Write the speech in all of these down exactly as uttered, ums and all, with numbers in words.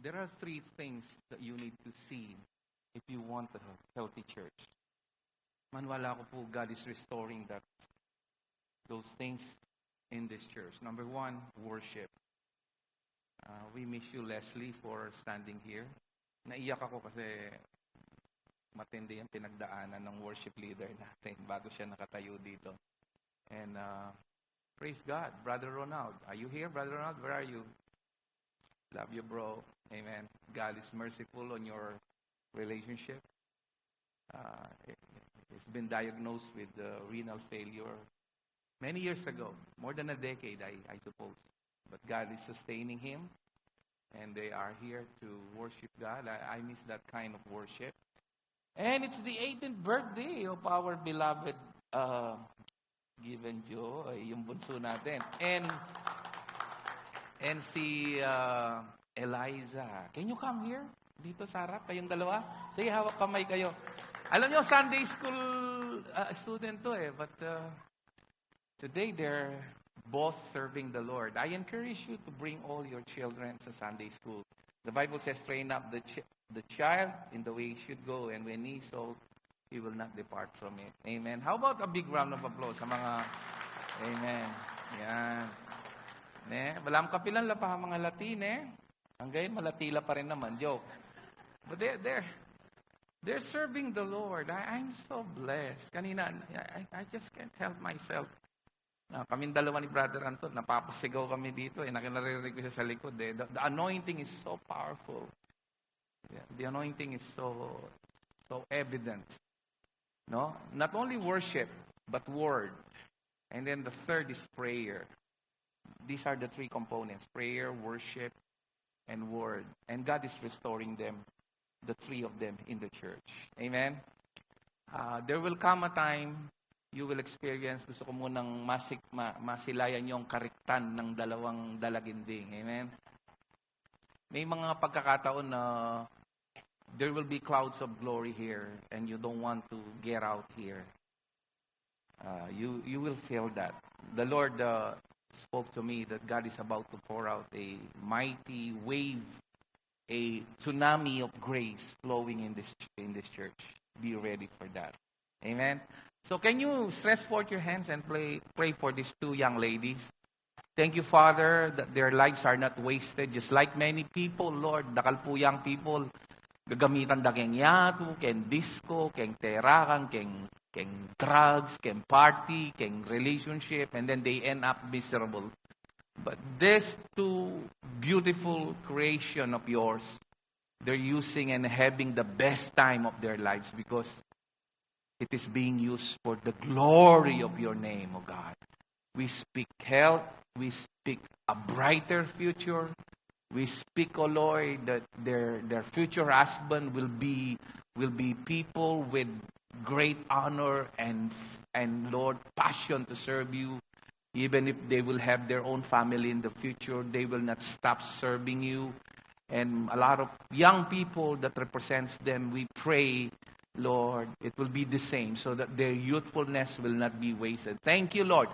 There are three things that you need to see if you want a healthy church. Maniwala ako po, God is restoring that, those things in this church. Number one, worship. Uh, we miss you, Leslie, for standing here. Naiyak ako kasi matindi ang pinagdaanan ng worship leader natin bago siya nakatayo dito. And uh, praise God, Brother Ronald. Are you here, Brother Ronald? Where are you? Love you, bro. Amen. God is merciful on your relationship. Uh, he's been diagnosed with uh, renal failure many years ago, more than a decade, I, I suppose. But God is sustaining him, and they are here to worship God. I, I miss that kind of worship. And it's the eighteenth birthday of our beloved uh, Given Joy, yung bunso natin. And, and si uh, Eliza. Can you come here? Dito sa harap, kayong dalawa. Sige, hawak kamay kayo. Alam nyo, Sunday school uh, student to eh. But uh, today, they're both serving the Lord. I encourage you to bring all your children sa Sunday school. The Bible says, "Train up the, ch- the child in the way he should go, and when he's old, he will not depart from it." Amen. How about a big round of applause sa mga... Amen. Yan. Ne? Walang kapilan la pa mga Latin, eh. Ang gayon, malatila pa rin naman. Joke. But they're, they're, they're serving the Lord. I, I'm so blessed. Kanina, I, I just can't help myself. Na, kaming dalawa ni Brother Anton, napapasigaw kami dito eh. Naki-, naririnig ko siya sa likod eh. The, the anointing is so powerful. Yeah, the anointing is so, so evident. No? Not only worship, but word. And then the third is prayer. These are the three components: prayer, worship, and word. And God is restoring them, the three of them in the church. Amen? Uh, there will come a time you will experience, gusto ko munang masik, ma, masilayan yung kariktan ng dalawang dalaginding. Amen? May mga pagkakataon na there will be clouds of glory here and you don't want to get out here. Uh, you, you will feel that. The Lord uh, spoke to me that God is about to pour out a mighty wave, a tsunami of grace flowing in this, in this church. Be ready for that. Amen. So can you stretch forth your hands and pray, pray for these two young ladies? Thank you, Father, that their lives are not wasted. Just like many people, Lord, dakal pu yang people, gagamitan da keng yatu, keng disco, keng terakan, keng, keng drugs, keng party, keng relationship, and then they end up miserable. But these two beautiful creation of yours, they're using and having the best time of their lives because it is being used for the glory of your name, O God. We speak health, we speak a brighter future. We speak, O Lord, that their, their future husband will be, will be people with great honor and, and, Lord, passion to serve you. Even if they will have their own family in the future, they will not stop serving you. And a lot of young people that represents them, we pray, Lord, it will be the same so that their youthfulness will not be wasted. Thank you, Lord.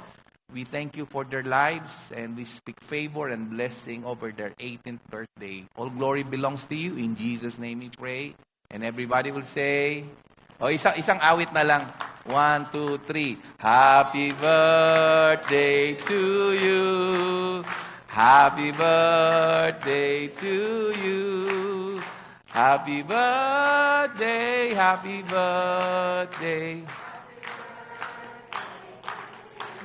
We thank you for their lives and we speak favor and blessing over their eighteenth birthday. All glory belongs to you. In Jesus' name we pray. And everybody will say, o, isa, isang awit na lang. One, two, three. Happy birthday to you. Happy birthday to you. Happy birthday, happy birthday.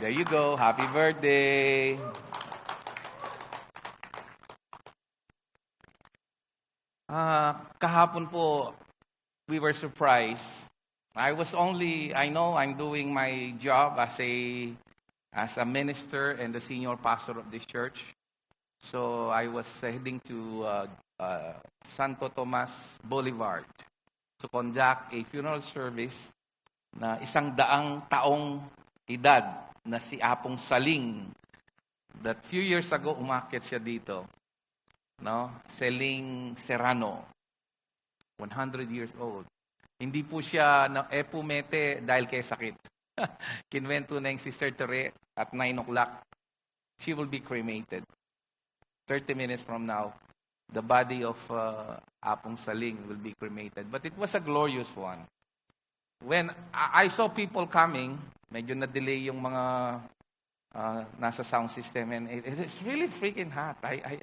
There you go. Happy birthday. Ah, kahapon po, we were surprised. I was only, I know I'm doing my job as a, as a minister and the senior pastor of this church. So I was heading to uh, uh, Santo Tomas Boulevard to conduct a funeral service na isang daang taong edad na si Apong Saling, that few years ago umakyat siya dito, no? Seling Serrano, one hundred years old. Hindi po siya na epumete dahil kay sakit. Kinwento na yung Sister Tere at nine o'clock. She will be cremated thirty minutes from now. the body of uh, Apung Saling will be cremated. But it was a glorious one. When I I saw people coming, medyo na-delay yung mga uh, nasa sound system, and it, it's really freaking hot. I, I,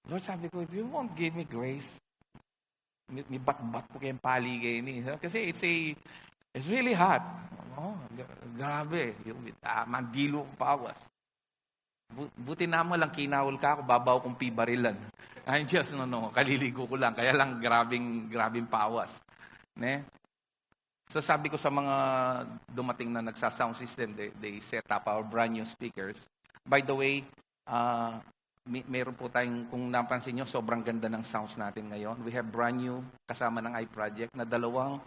Lord, sabi ko, "If you won't give me grace, mi, mi bat-bat ko kayong paligay ni." Kasi it's a, it's really hot. Oh, gra- grabe. Yung, ah, mandilo ko pawas. Bu- buti na mo lang kinahul ka ako, babaw kong pibarilan. I'm just, no, no, kaliligo ko lang. Kaya lang, grabing, grabing pawas. Ne? So sabi ko sa mga dumating na nagsa-sound system, they, they set up our brand new speakers. By the way, uh, may, meron po tayong, kung napansin nyo, sobrang ganda ng sounds natin ngayon. We have brand new, kasama ng iProject, na dalawang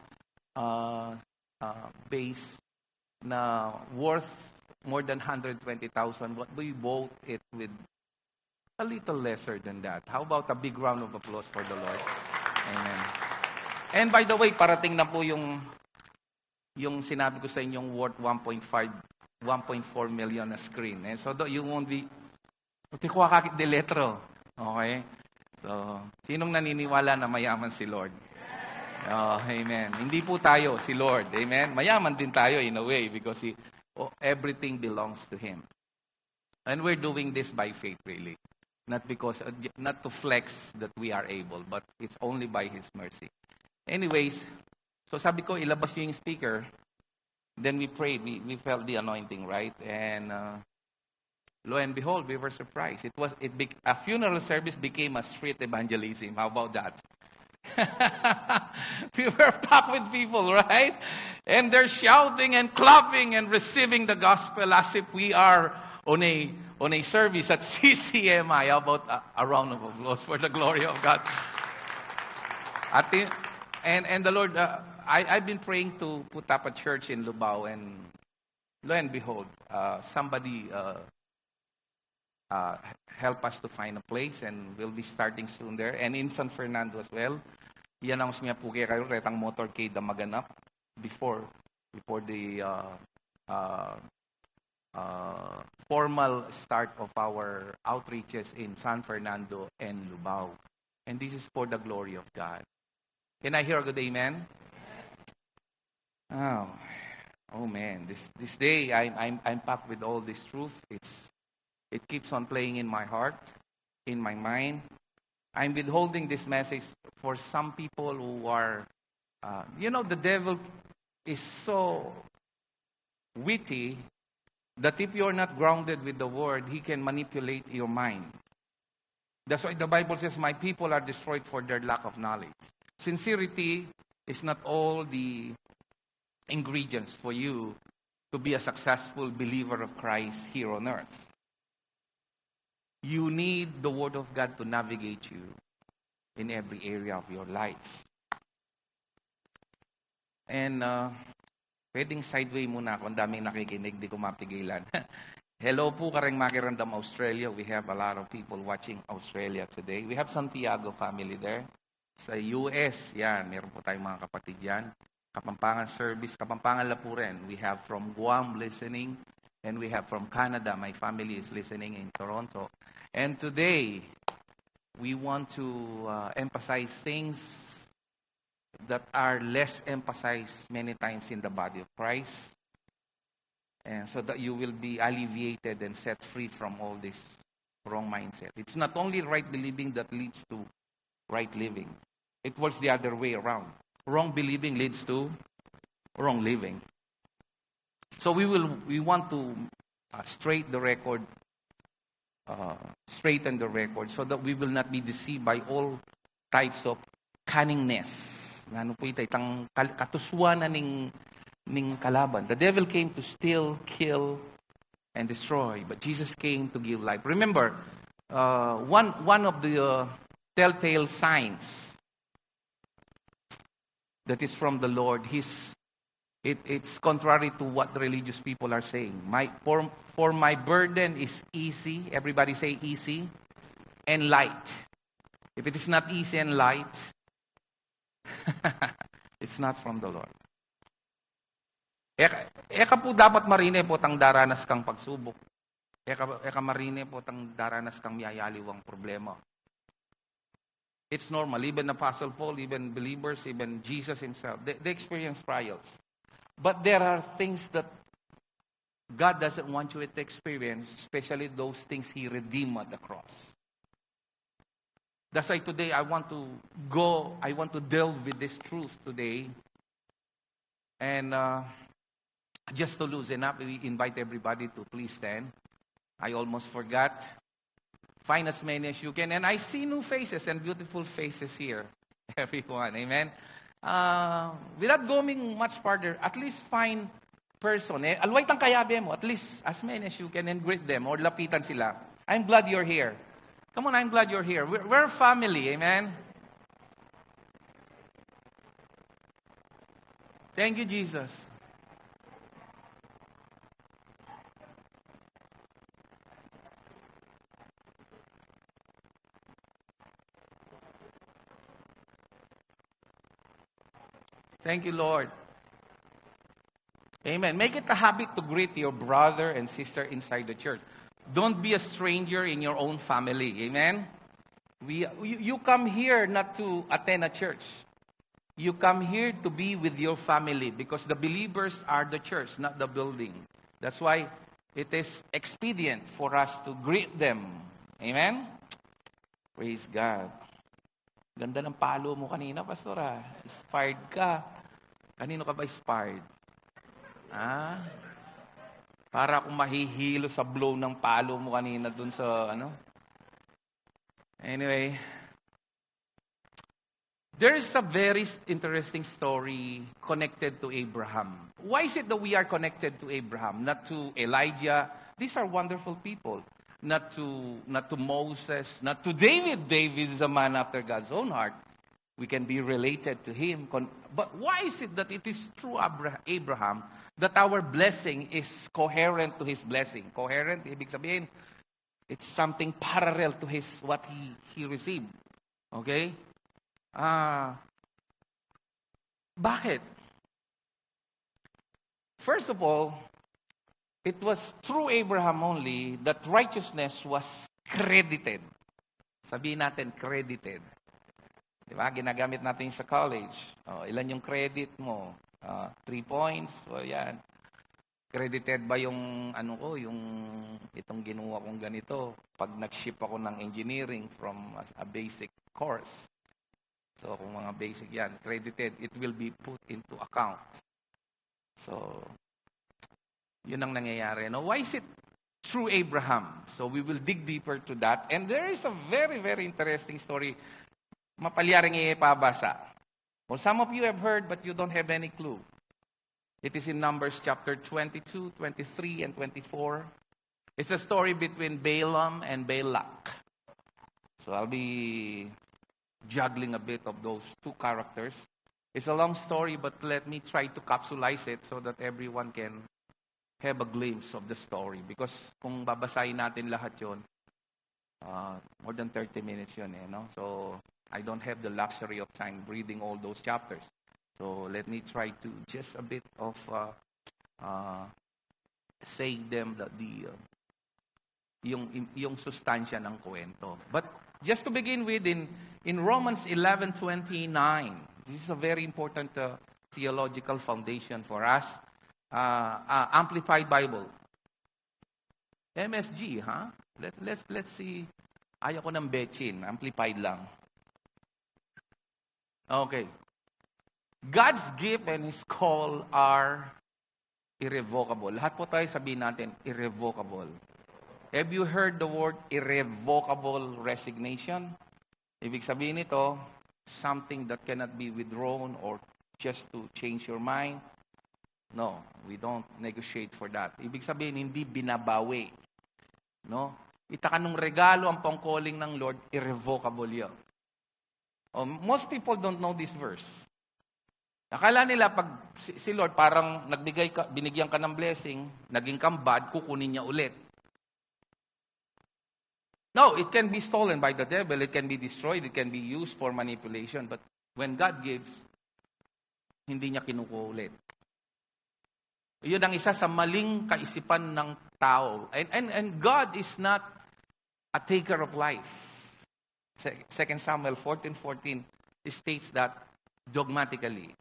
uh, uh, bass na worth more than one hundred twenty thousand, but we bought it with a little lesser than that. How about a big round of applause for the Lord? Amen. And by the way, parating na po yung yung sinabi ko sa inyong worth one point five, one point four million na screen. Eh? So do, you won't be, "Uti ko akakit de letro." Okay? So, sinong naniniwala na mayaman si Lord? Oh, amen. Hindi po tayo, si Lord. Amen? Mayaman din tayo in a way because he, oh, everything belongs to Him. And we're doing this by faith, really. Not because, uh, j- not to flex that we are able, but it's only by His mercy. Anyways, so sabi ko, ilabas niyo yung speaker. Then we prayed. We, we felt the anointing, right? And uh, lo and behold, we were surprised. It was it bec- a funeral service became a street evangelism. How about that? We were packed with people, right? And they're shouting and clapping and receiving the gospel as if we are on a on a service at C C M I. How about a, a round of applause for the glory of God? At the, and and the Lord, uh, I I've been praying to put up a church in Lubao, and lo and behold, uh, somebody uh, uh, help us to find a place, and we'll be starting soon there. And in San Fernando as well. I-announce mi pu kekayu, retang motorcade a maganap before before the uh, uh, uh, formal start of our outreaches in San Fernando and Lubao. And this is for the glory of God. Can I hear a good amen? Oh, oh man, this this day I'm I'm I'm packed with all this truth. It's it keeps on playing in my heart, in my mind. I'm withholding this message for some people who are, uh, you know, the devil is so witty that if you're not grounded with the word, he can manipulate your mind. That's why the Bible says, "My people are destroyed for their lack of knowledge." Sincerity is not all the ingredients for you to be a successful believer of Christ here on earth. You need the Word of God to navigate you in every area of your life. And uh, pwedeng sideway muna ako. Ang daming nakikinig, di ko mapigilan. Hello po, kareng makiramdam Australia. We have a lot of people watching Australia today. We have Santiago family there. Sa U S, yan, meron po tayong mga kapatid yan. Kapampangan service, Kapampangan la po rin. We have from Guam listening, and we have from Canada. My family is listening in Toronto. And today, we want to uh, emphasize things that are less emphasized many times in the body of Christ. And so that you will be alleviated and set free from all this wrong mindset. It's not only right believing that leads to right living. It works the other way around. Wrong believing leads to wrong living. So we will we want to uh, straight the record, uh, straighten the record so that we will not be deceived by all types of cunningness. Nanu po ita, itang kal- katuswanan ning ning kalaban. The devil came to steal, kill, and destroy, but Jesus came to give life. Remember, uh, one one of the uh, telltale signs that is from the Lord, his it, it's contrary to what religious people are saying. My for, for my burden is easy. Everybody say easy and light. If it is not easy and light, it's not from the Lord. Eka, eka po dapat marine po tang daranas kang pagsubok. Eka, eka marine po tang daranas kang miyayaliwang problema. It's normal. Even Apostle Paul, even believers, even Jesus himself, they, they experience trials. But there are things that God doesn't want you to experience, especially those things He redeemed at the cross. That's why today I want to go, I want to delve with this truth today. And uh, just to loosen up, we invite everybody to please stand. I almost forgot. Find as many as you can. And I see new faces and beautiful faces here. Everyone, amen? Uh, without going much further, at least find person. Eh, alway tang kayabe mo, at least as many as you can, and greet them or lapitan sila. I'm glad you're here. Come on, I'm glad you're here. We're, we're family, amen? Thank you, Jesus. Thank you, Lord. Amen. Make it a habit to greet your brother and sister inside the church. Don't be a stranger in your own family. Amen. We, you, you come here not to attend a church. You come here to be with your family because the believers are the church, not the building. That's why it is expedient for us to greet them. Amen? Praise God. Ganda ng palo mo kanina, Pastor, ah. Inspired ka. Kanino ka ba inspired? Ah? Para akong mahihilo sa blow ng palo mo kanina dun sa, ano. Anyway, there is a very s- interesting story connected to Abraham. Why is it that we are connected to Abraham, not to Elijah? These are wonderful people. Not to, not to Moses, not to David. David is a man after God's own heart. We can be related to him. Con- But why is it that it is through Abra- Abraham that our blessing is coherent to his blessing? Coherent, ibig sabihin, it's something parallel to his, what he, he received. Okay? Ah, bakit? First of all, it was through Abraham only that righteousness was credited. Sabihin natin, credited. Di ba? Ginagamit natin sa college. O, ilan yung credit mo? Ah, three points? O, yan. Credited ba yung, ano ko, yung itong ginawa kong ganito? Pag nag-ship ako ng engineering from a, a basic course. So, kung mga basic yan, credited, it will be put into account. So, yun ang nangyayari, no? Why is it through Abraham? So, we will dig deeper to that. And there is a very, very interesting story. Mapalyaring ipabasa. Well, some of you have heard, but you don't have any clue. It is in Numbers chapter twenty-two, twenty-three, and twenty-four. It's a story between Balaam and Balak. So I'll be juggling a bit of those two characters. It's a long story, but let me try to capsulize it so that everyone can have a glimpse of the story. Because kung babasahin natin lahat yon, uh, more than thirty minutes yun eh, no? So, I don't have the luxury of time reading all those chapters. So, let me try to just a bit of uh, uh, say them that the uh, yung yung sustansya ng kwento. But just to begin with, in in Romans eleven twenty-nine, this is a very important uh, theological foundation for us. Uh, uh, Amplified Bible. M S G, ha? Let, let's, let's see. Ayaw ko ng betsin. Amplified lang. Okay. God's gift and His call are irrevocable. Lahat po tayo, sabihin natin, irrevocable. Have you heard the word irrevocable resignation? Ibig sabihin nito, something that cannot be withdrawn or just to change your mind. No, we don't negotiate for that. Ibig sabihin, hindi binabawi. No? Ita ka nung regalo ang pangkaling ng Lord, irrevocable yun. Oh, most people don't know this verse. Akala nila pag si, si Lord parang nagbigay ka, binigyan ka ng blessing, naging kang bad, kukunin niya ulit. No, it can be stolen by the devil, it can be destroyed, it can be used for manipulation. But when God gives, hindi niya kinukuha ulit. Yun ang isa sa maling kaisipan ng tao. And, and, and God is not a taker of life. Se-, Second Samuel fourteen fourteen states that dogmatically.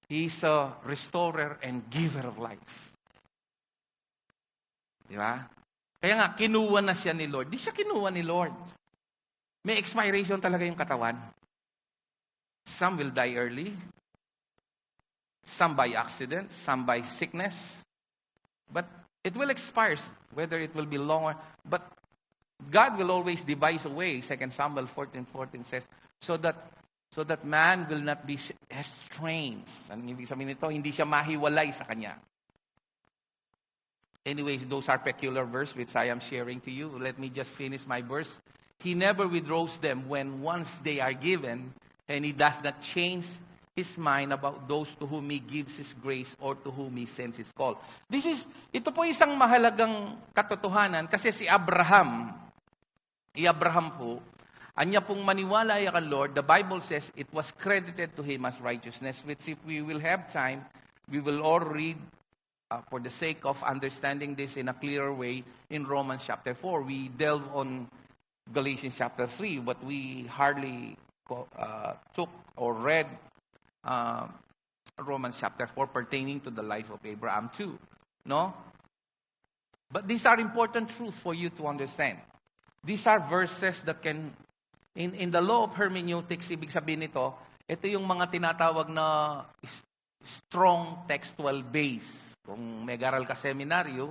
He is a restorer and giver of life. Di ba? Kaya nga, kinuha na siya ni Lord. Di siya kinuha ni Lord. May expiration talaga yung katawan. Some will die early, some by accident, some by sickness. But it will expire, whether it will be long or, but God will always devise a way, Second Samuel fourteen fourteen says, so that, so that man will not be s-, estranged. Anong ibig sabihin nito? Hindi siya mahiwalay sa kanya. Anyways, those are peculiar verse which I am sharing to you. Let me just finish my verse. He never withdraws them when once they are given, and he does not change his mind about those to whom he gives his grace or to whom he sends his call. This is, ito po isang mahalagang katotohanan kasi si Abraham, i Abraham po, anya pong maniwala ya kan Lord, the Bible says it was credited to him as righteousness, which if we will have time, we will all read, uh, for the sake of understanding this in a clearer way in Romans chapter four. We delve on Galatians chapter three, but we hardly co-, uh, took or read, uh, Romans chapter four pertaining to the life of Abraham too. No? But these are important truth for you to understand. These are verses that can, in, in the law of hermeneutics, ibig sabihin nito, ito yung mga tinatawag na s-, strong textual base. Kung mag-aral ka seminaryo,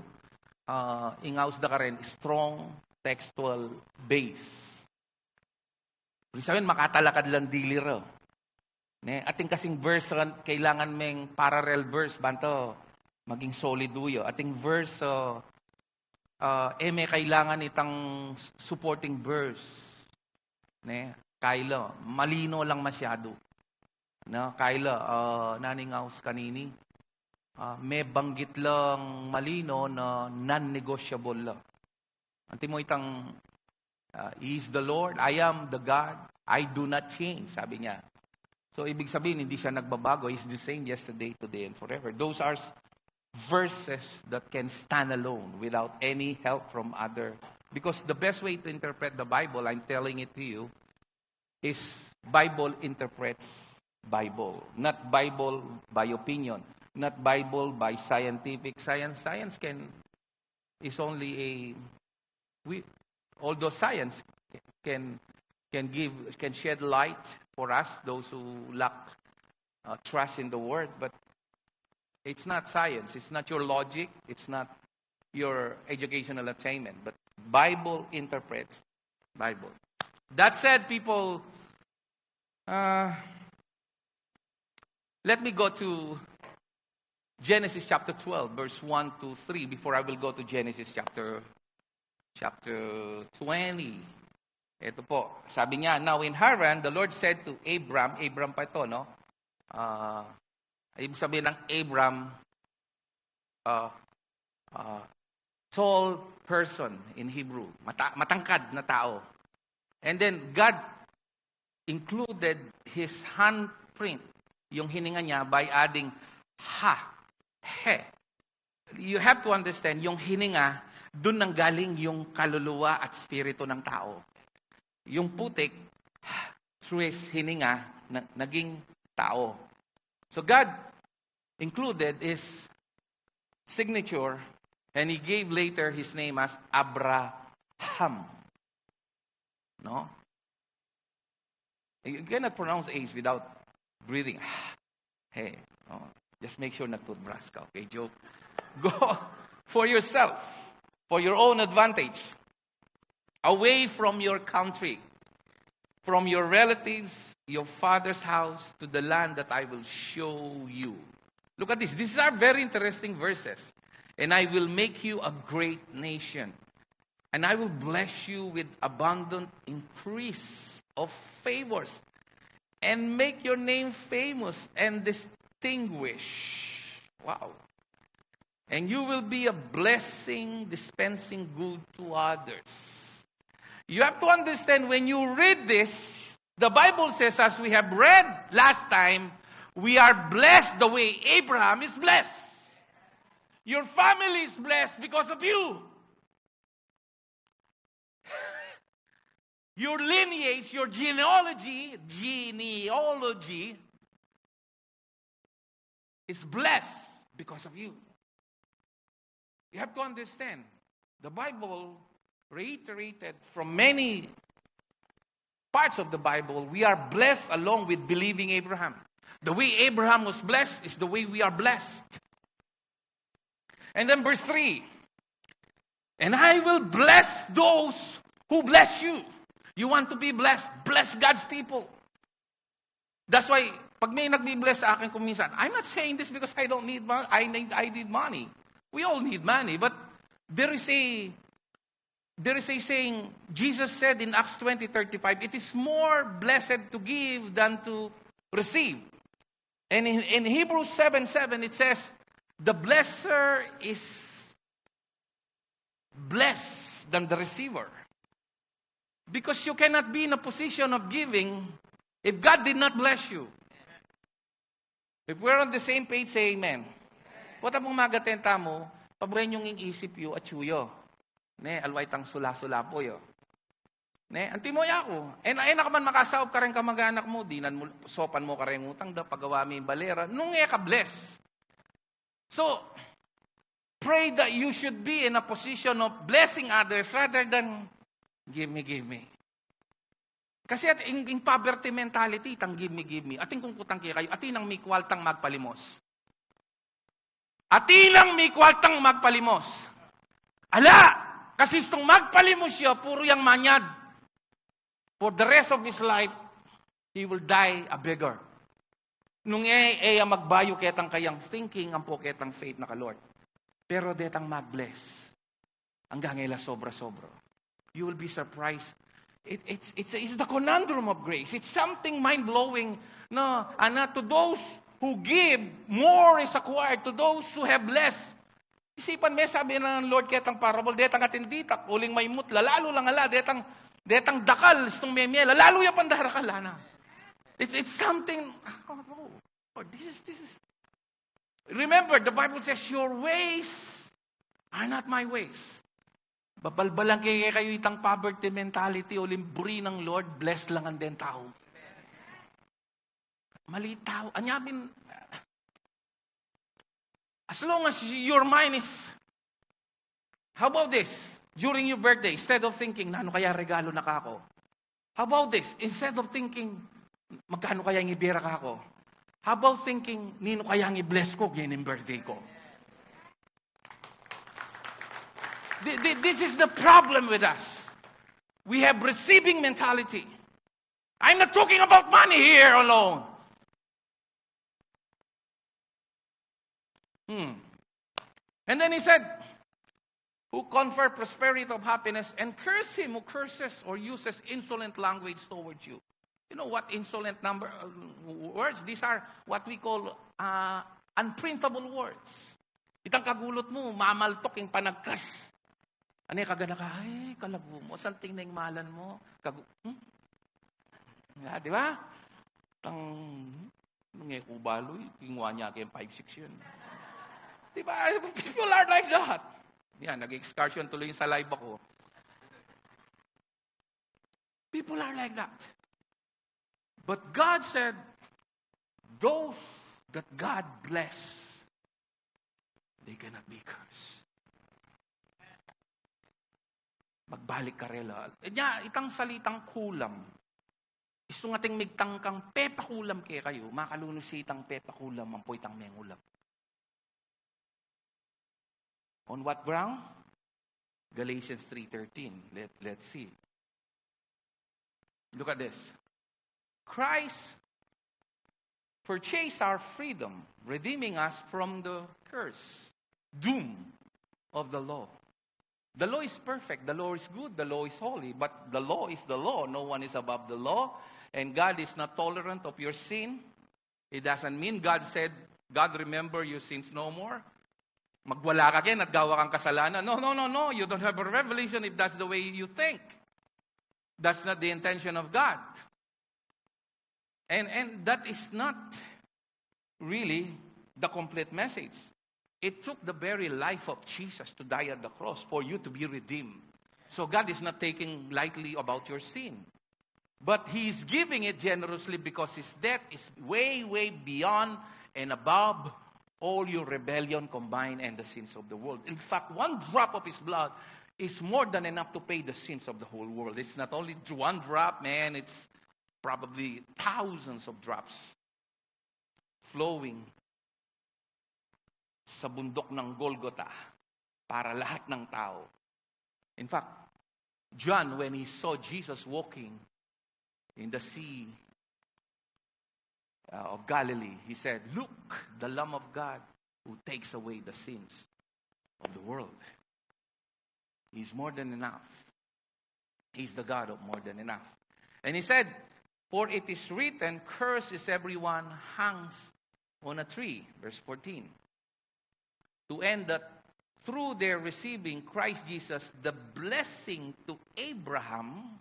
ah, ingaus da ka rin, strong textual base. Ibig sabihin, makatalakad lang dili ra. Ne? Atin kasing verse, kailangan meng parallel verse, ban to maging solid ya. Atin verse, ah, ah, e me kailangan itang supporting verse. Ne? Kaila, malino lang masyado. No? Kaila, ah, naningaus kanini. Ah, me banggit lang malino na non-negotiable lang. Antimo itang, ah, "He is the Lord, I am the God, I do not change," sabi niya. So, ibig sabihin, hindi siya nagbabago. He's the same yesterday, today, and forever. Those are s-, verses that can stand alone without any help from other. Because the best way to interpret the Bible, I'm telling it to you, is Bible interprets Bible. Not Bible by opinion. Not Bible by scientific science. Science can, is only a, we, although science can, can give, can shed light for us, those who lack, uh, trust in the word, but it's not science. It's not your logic. It's not your educational attainment. But Bible interprets Bible. That said, people, uh, let me go to Genesis chapter twelve, verse one to three, before I will go to Genesis chapter, chapter twenty. Ito po, sabi niya, "Now in Haran, the Lord said to Abram," Abram pa ito, no? Ah, ibig sabihin ng Abram, ah, ah, tall person in Hebrew, mata-, matangkad na tao. And then God included his handprint, yung hininga niya, by adding ha, he. You have to understand, yung hininga, dun nanggaling yung kaluluwa at spirito ng tao. Yung putik, through his hininga, na, naging tao. So God included his signature, and he gave later his name as Abraham. No? You cannot pronounce A's without breathing. Hey, oh, just make sure nag-toothbrush ka, okay? Joke. Go for yourself, for your own advantage. Away from your country, from your relatives, your father's house, to the land that I will show you. Look at this. These are very interesting verses. "And I will make you a great nation. And I will bless you with abundant increase of favors. And make your name famous and distinguished." Wow. "And you will be a blessing, dispensing good to others." You have to understand, when you read this, the Bible says, as we have read last time, we are blessed the way Abraham is blessed. Your family is blessed because of you. Your lineage, your genealogy, genealogy is blessed because of you. You have to understand, the Bible reiterated from many parts of the Bible, we are blessed along with believing Abraham. The way Abraham was blessed is the way we are blessed. And then verse three, "And I will bless those who bless you." You want to be blessed? Bless God's people. That's why, pag may nagbi-bless sa akin kung minsan, I'm not saying this because I don't need money. I need, I need money. We all need money, but there is a there is a saying, Jesus said in Acts twenty thirty-five, "It is more blessed to give than to receive." And in, in Hebrews seven seven, it says, "The blesser is blessed than the receiver." Because you cannot be in a position of giving if God did not bless you. If we're on the same page, say amen. Pota pung magatenta mu, pabren yung ing isip yu at yuyo. Ne, alway tang sula-sula po yo. Ne, anti mo ya ku. E na, e na ka man makasaup kareng kamag-anak mu, dinan mu, sopan mu kareng utang da, pagawa mi balera. Nung e ka bless. So, pray that you should be in a position of blessing others rather than give me, give me. Kasi at ing, ing poverty mentality, itang give me, give me. Atin kung kutang kekayu, atin nang mikwaltang magpalimos. Atin nang mikwaltang magpalimos. Ala! Kasi istung magpalimos ya, puru yang manyad. For the rest of his life, he will die a beggar. Nung e, e ya magbayu ketang kayang thinking, ampo ketang faith na ka Lord. Pero detang mag-bless. Anggang e la sobra-sobra. You will be surprised. It, it's, it's, it's the conundrum of grace. It's something mind-blowing. No, ana, to those who give, more is acquired. To those who have less, isipan me, sabi ng Lord ketang parable, detang atin ditak, uling maymut la, lalu lang ala, detang, detang dakal, istung memie la, lalu ya pang darakal, ana. It's, it's something, oh, oh, this is, this is, remember, the Bible says, "Your ways are not my ways." Babalbalan ke kekayu itang poverty mentality, uling buri nang Lord, bless lang ang den tau. Mali tau. Anya bin, as long as your mind is, how about this? During your birthday, instead of thinking, "Nanu kaya regalo na kako?" How about this? Instead of thinking, "Magkanu kaya ing ibie ra kako?" How about thinking, "Ninu kaya ing i-bless ku ngeni ing birthday ku?" Th-, th-, this is the problem with us. We have receiving mentality. I'm not talking about money here alone. Hmm. And then he said, "Who confer prosperity of happiness, and curse him who curses or uses insolent language towards you." You know what insolent number, uh, words? These are what we call, uh, unprintable words. Itang kagulut mu, mamaltok ing panagkas. Ane, kagana ka, ay, kalagu mu, santing na ing malan mu. Kagu-, hmm? Nga, di ba? Tang, nung e ku balu, kinuha niya kayong five six yun. Di ba? People are like that. Yan, nag-excursion tuloy yung sa live ako. People are like that. But God said, "Those that God bless, they cannot be cursed." Magbalik karela. E, nya, itang salitang kulam. Istung ating migtangkang pepakulam kekayu, makalunus itang pepakulam, ampo itang mengulam. On what ground? Galatians three thirteen. Let, let's see. Look at this. Christ purchased our freedom, redeeming us from the curse, doom of the law. The law is perfect, the law is good, the law is holy, but the law is the law. No one is above the law, and God is not tolerant of your sin. It doesn't mean God said, "God remember your sins no more." Magwala ka ken at gawa kang kasalanan. No, no, no, no. You don't have a revelation if that's the way you think. That's not the intention of God. And, and that is not really the complete message. It took the very life of Jesus to die at the cross for you to be redeemed. So God is not taking lightly about your sin. But He is giving it generously because His death is way, way beyond and above all your rebellion combined and the sins of the world. In fact, one drop of His blood is more than enough to pay the sins of the whole world. It's not only one drop, man, it's probably thousands of drops flowing sa bundok ng Golgota para lahat ng tao. In fact, John, when he saw Jesus walking in the sea, uh, of Galilee, he said, "Look, the Lamb of God who takes away the sins of the world." He's more than enough. He's the God of more than enough. And he said, "For it is written, 'Cursed is everyone hangs on a tree.'" Verse fourteen. To end that through their receiving Christ Jesus, the blessing to Abraham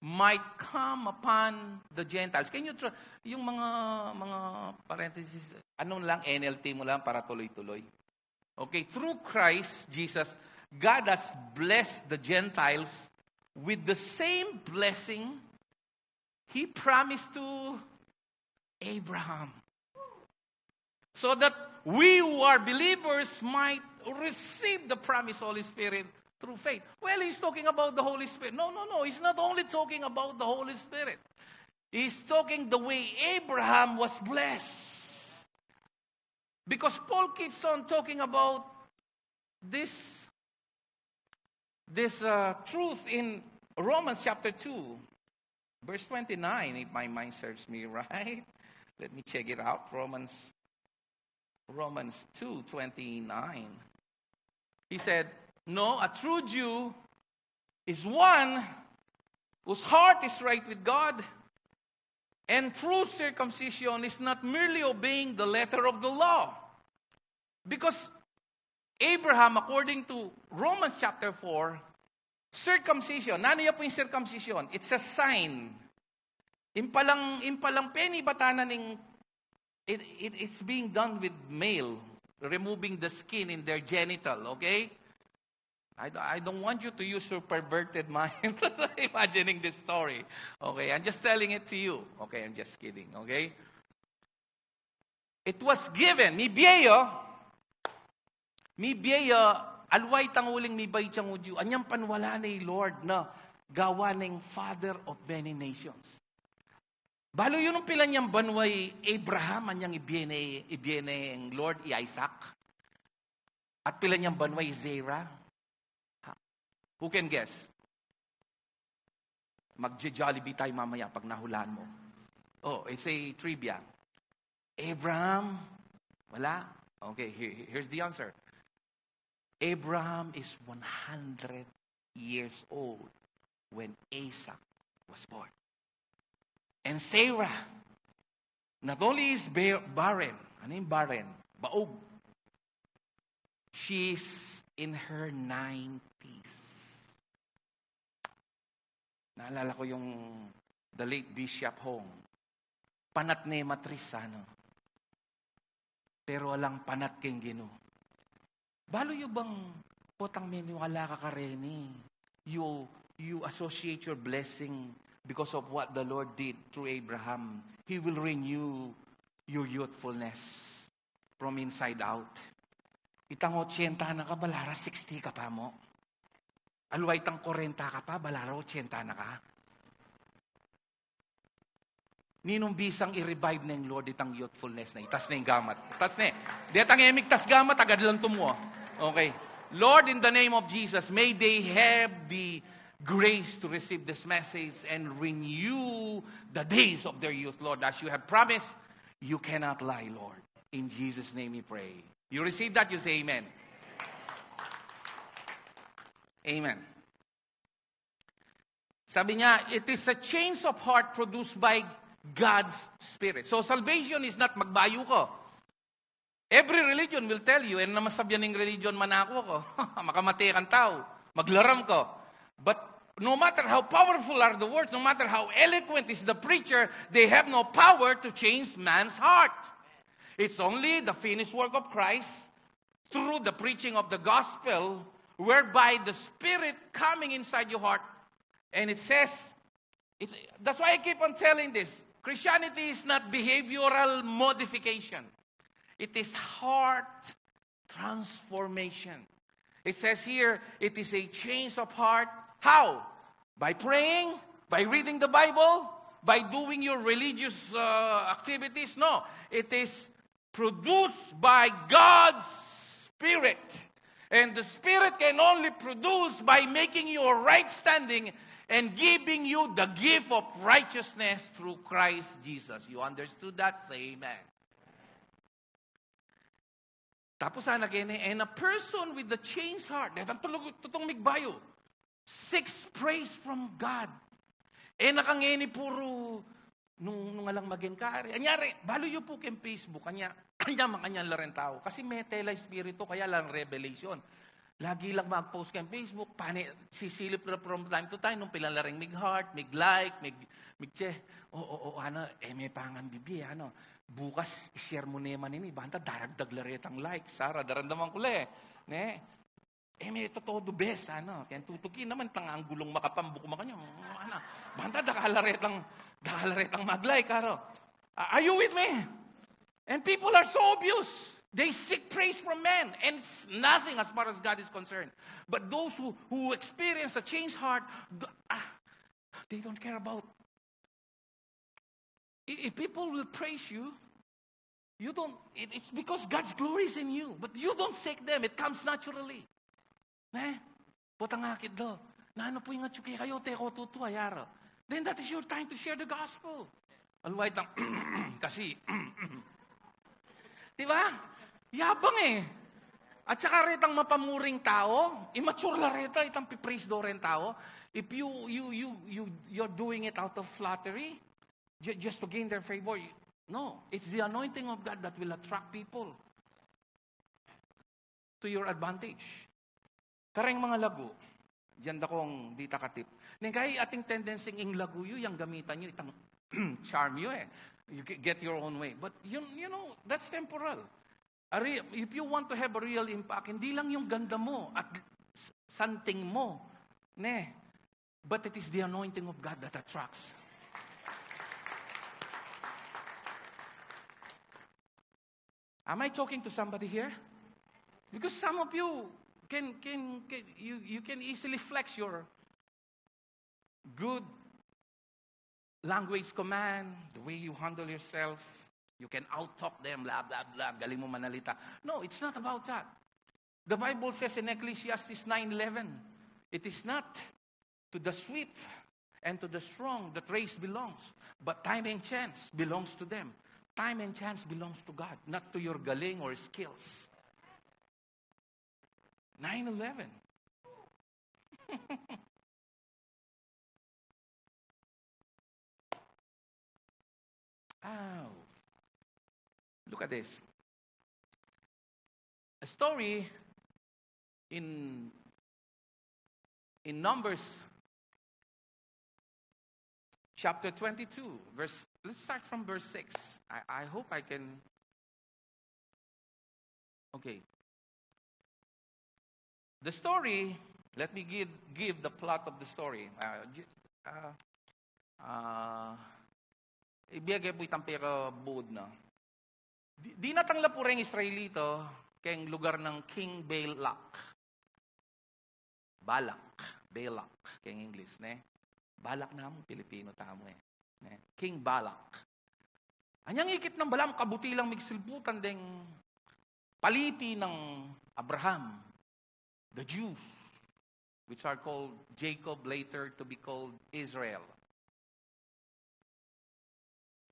might come upon the Gentiles. Can you try, yung mga, mga parentheses, ano lang, N L T mo lang para tuloy-tuloy. Okay, through Christ Jesus, God has blessed the Gentiles with the same blessing He promised to Abraham. So that we who are believers might receive the promised Holy Spirit through faith. Well, he's talking about the Holy Spirit. No, no, no. He's not only talking about the Holy Spirit. He's talking the way Abraham was blessed. Because Paul keeps on talking about this, this, uh, truth in Romans chapter two, verse twenty-nine, if my mind serves me right. Let me check it out. Romans, Romans two twenty-nine. He said, "No, a true Jew is one whose heart is right with God, and true circumcision is not merely obeying the letter of the law." Because Abraham, according to Romans chapter four, circumcision, nanu ya pu ing circumcision? It's a sign. Ing palang, ing palang penibatan na ning, it, it, it's being done with male, removing the skin in their genital, okay? I, don't- I don't want you to use your perverted mind imagining this story. Okay, I'm just telling it to you. Okay, I'm just kidding, okay? It was given. Mibie ya. Mibie ya, aliwa itang uling mibait yang Hudyu. Anyang panwala ne i Lord na gawa neng father of many nations. Balu yu nung pilan yang banwa i Abraham, anyang ibie ne, ibie neng Lord i Isaac. At pilan yang banwa i Sarah. Ha? Who can guess? Magjo-Jollibee tayo mamaya pag nahulaan mo. Oh, it's a trivia. Abraham, wala? Okay, here, here's the answer. Abraham is one hundred years old when Isaac was born. And Sarah, not only is ba- barren, ano yung barren? Baog. She's in her nineties. Naalala ko yung the late Bishop Hong. Panat ne matris, ano. Pero alang panat keng Ginu. Balu yu bang potang meniwala ka kareni, you, you associate your blessing because of what the Lord did through Abraham. He will renew your youthfulness from inside out. Itang ochenta na ka, balu la sixty ka pa mu. Aliwa itang kwarenta ka pa, balu la ochenta na ka. Ninung bisang i-revive neng Lord itang youthfulness na? Itas ne ing gamat. Itas ne. Detang e migtas gamat, agad lang tumua. Okay. Lord, in the name of Jesus, may they have the grace to receive this message and renew the days of their youth, Lord, as you have promised. You cannot lie, Lord. In Jesus' name we pray. You receive that, you say amen. Amen. Sabi niya, it is a change of heart produced by God's Spirit. So salvation is not magbayu ka. Every religion will tell you, "E na masabyan ing religion, manako ka. Makamate kang tau, maglaram ka." But no matter how powerful are the words, no matter how eloquent is the preacher, they have no power to change man's heart. It's only the finished work of Christ through the preaching of the gospel whereby the Spirit coming inside your heart, and it says, it's, that's why I keep on telling this. Christianity is not behavioral modification. It is heart transformation. It says here, it is a change of heart. How? By praying, by reading the Bible, by doing your religious, uh, activities. No, it is produced by God's Spirit. And the Spirit can only produce by making you a right standing and giving you the gift of righteousness through Christ Jesus. You understood that? Say amen. Tapos sana kene, and a person with the changed heart, detang tulug, tutong migbayu, seeks praise from God. E na kang ngeni puru nung, nung alang mag-encourage. Anyari, balu yu pu keng Facebook, anya, anya, makanyan la reng tau. Kasi mete la espiritu, kaya lang revelation. Lagi lang mag-post keng Facebook, pane, sisilip la from time to time, nung pilan la reng mig-heart, mig-like, mig, mig-che. O, o, o, ano, e me pa ngan bibie, ano. Bukas, i-share mu ne man ini, banta daragdag la retang like, Sara, daramdaman ku le. Ne? E me totodu bes, ano, keng tutuki naman, itang anggulung makapambuk makanyan, ano, banta dakal la retang, dakal la retang mag-like, aro. A-, are you with me? And people are so obvious. They seek praise from men, and it's nothing as far as God is concerned. But those who, who experience a changed heart, th-, ah, they don't care about I-, if people will praise you, you don't, it, it's because God's glory is in you. But you don't seek them. It comes naturally. Ne? Potang akit do. Nanu pu ing atyu kekayu, teko tutu, ayara. Then that is your time to share the gospel. Alwa itang, kasi, di ba? Yabang e. At saka retang mapamuring tau, immature la reta, itang pi-praise do reng tau. If you, you, you, you, you're doing it out of flattery, ju-, just to gain their favor, you, no, it's the anointing of God that will attract people to your advantage. Kareng mga lagu, diyan da kong ditak a tip. Neng kai ating tendency ing lagu yu, yang gamitan yu, itang charm yu e. You ge-, get your own way. But you, you know, that's temporal. A re-, if you want to have a real impact, hindi lang yung ganda mo at s-, santing mo. Ne? But it is the anointing of God that attracts. Am I talking to somebody here? Because some of you can, can, can, you, you can easily flex your good language command, the way you handle yourself. You can out-talk them, blah, blah, blah. Galing mo manalita. No, it's not about that. The Bible says in Ecclesiastes nine eleven, "It is not to the swift and to the strong that race belongs, but time and chance belongs to them." Time and chance belongs to God, not to your galing or skills. Nine eleven. Ow. Look at this. A story in, in Numbers chapter twenty-two, verse, let's start from verse six. I, I hope I can, okay. The story, let me give, give the plot of the story. Ah, gi-, ah, ah, ibie ke pu itang pekabuud na. Di-, dinatang la pu reng Israelita keng lugar nang King Balak. Balak, Balak, keng English, ne? Balak namu, Pilipino tamu e. Ne? King Balak. Anyang ikit nang Balaam, kabuti lang migsilbutan deng palipi nang Abraham, the Jews, which are called Jacob, later to be called Israel.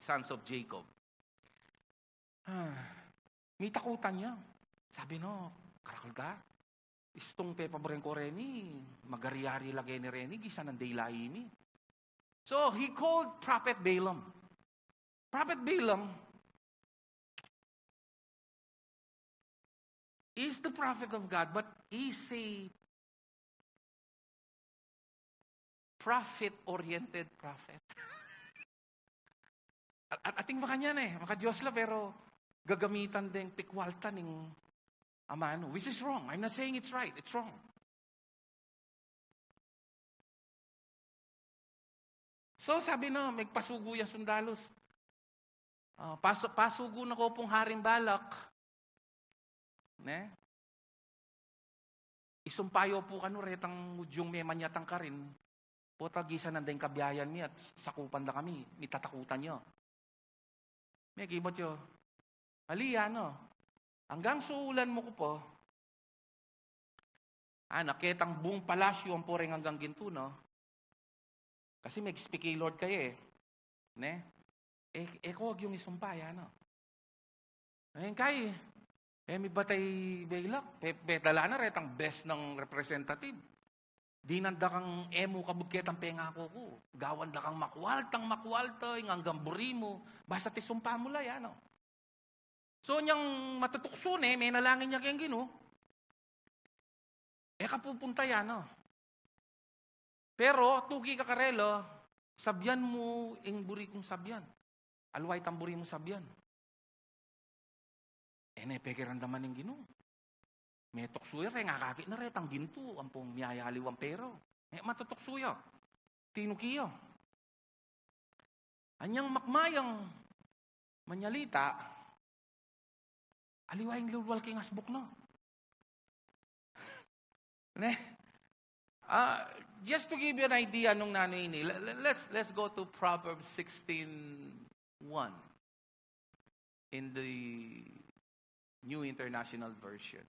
Sons of Jacob. Ah, mitakutan ya. Sabi no, "Karakal ka? Istung pepaburen ko reni, magari-ari la keni reni, gisan nang dila ini." So, he called Prophet Balaam. Prophet Balaam is the prophet of God, but he's a prophet-oriented prophet. At, at, ating makanyan e, maka-Diyos la, pero gagamitan deng pikwalta ning amanu, which is wrong. I'm not saying it's right, it's wrong. So, sabi na, megpasugu yang sundalus. Ah, pasu-, pasugu na ko pung Haring Balak. Ne? Isumpa yu pu kanu retang Hudyung memanyatang karin, pota gisanan da ing kabiayan mi at sakupan da kami, mitatakutan ya. Mekibat ya, ali, ana, anggang suulan mu ku pa, ana, ketang buung palasyu ampo reng anggang gintu na. Kasi meg-speak i Lord kaya e. Ne? E, e ko agyung isumpa ya, no? Ayun kay, e mi batay Balak, pe-, pedala na retang best nang representative. Dinan da kang e mu kabud ketang pengaku ku. Gawan da kang makualtang makualta, ing anggang buri mu, basta isumpa mu la ya, no? So, nyang matutuksu ne, menalangin ya keng Ginu, e ka pupunta ya, no? Pero, tuki ka karela, sabyan mu ing buri kung sabyan. Aliwa itang buri mu sabyan. E ne pekiramdaman ning Ginu. Metuksu ya, reng akakit na retang gintu, ampong miyayaliwang pera. E, matutuksu ya. Tinuki ya. Anyang makmayang manyalita, aliwa ing lulwal king asbuk na. Ne? Ah, just to give you an idea nung nanu ini, le-, le-, let's, let's go to Proverbs sixteen one in the New International Version.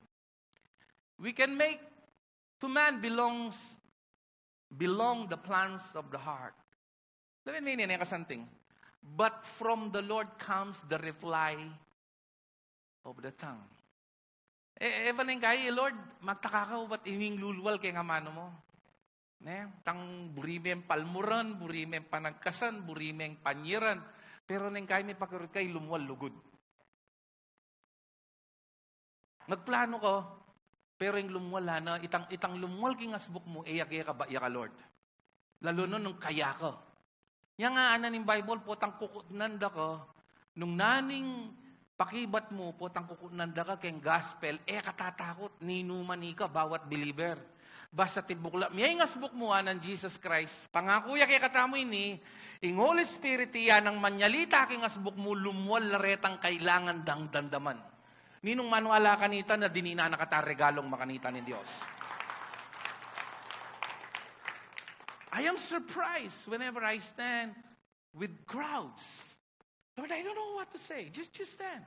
We can make to man belongs, belong the plans of the heart. Lawen mi ini, ne, kasanting. But from the Lord comes the reply of the tongue. E, e ba neng kai, Lord, magtaka ka, ba't ining lulwal keng amanu mu? Ne? Tang buri meng palmuran, buri meng panagkasan, buri meng panyiran. Pero neng kai, mipakirut ka, ing lumwal lugud. Magplano ka, pero ing lumwal, ana, itang, itang lumwal king asbuk mu, e ya keka, ba ya ka, Lord. Lalu na nung kaya ka. Nya nga, ana ning Bible, potang kukutnan da ka, nung naning pakibat mu, potang kukutnan da ka keng gospel, e ka tatakut, ninuman ika, bawat believer. Basta tibukla, miyay ing asbuk mu, ana nang Jesus Christ. Pangaku ya kekatamu ini, ing Holy Spirit iya nang manyalita king asbuk mu, lumwal na retang kailangan dang damdaman. Ninung maniwala kanita na dininan na kata regalung makanita ning Dios? I am surprised whenever I stand with crowds. Lord, I don't know what to say. Just, just stand.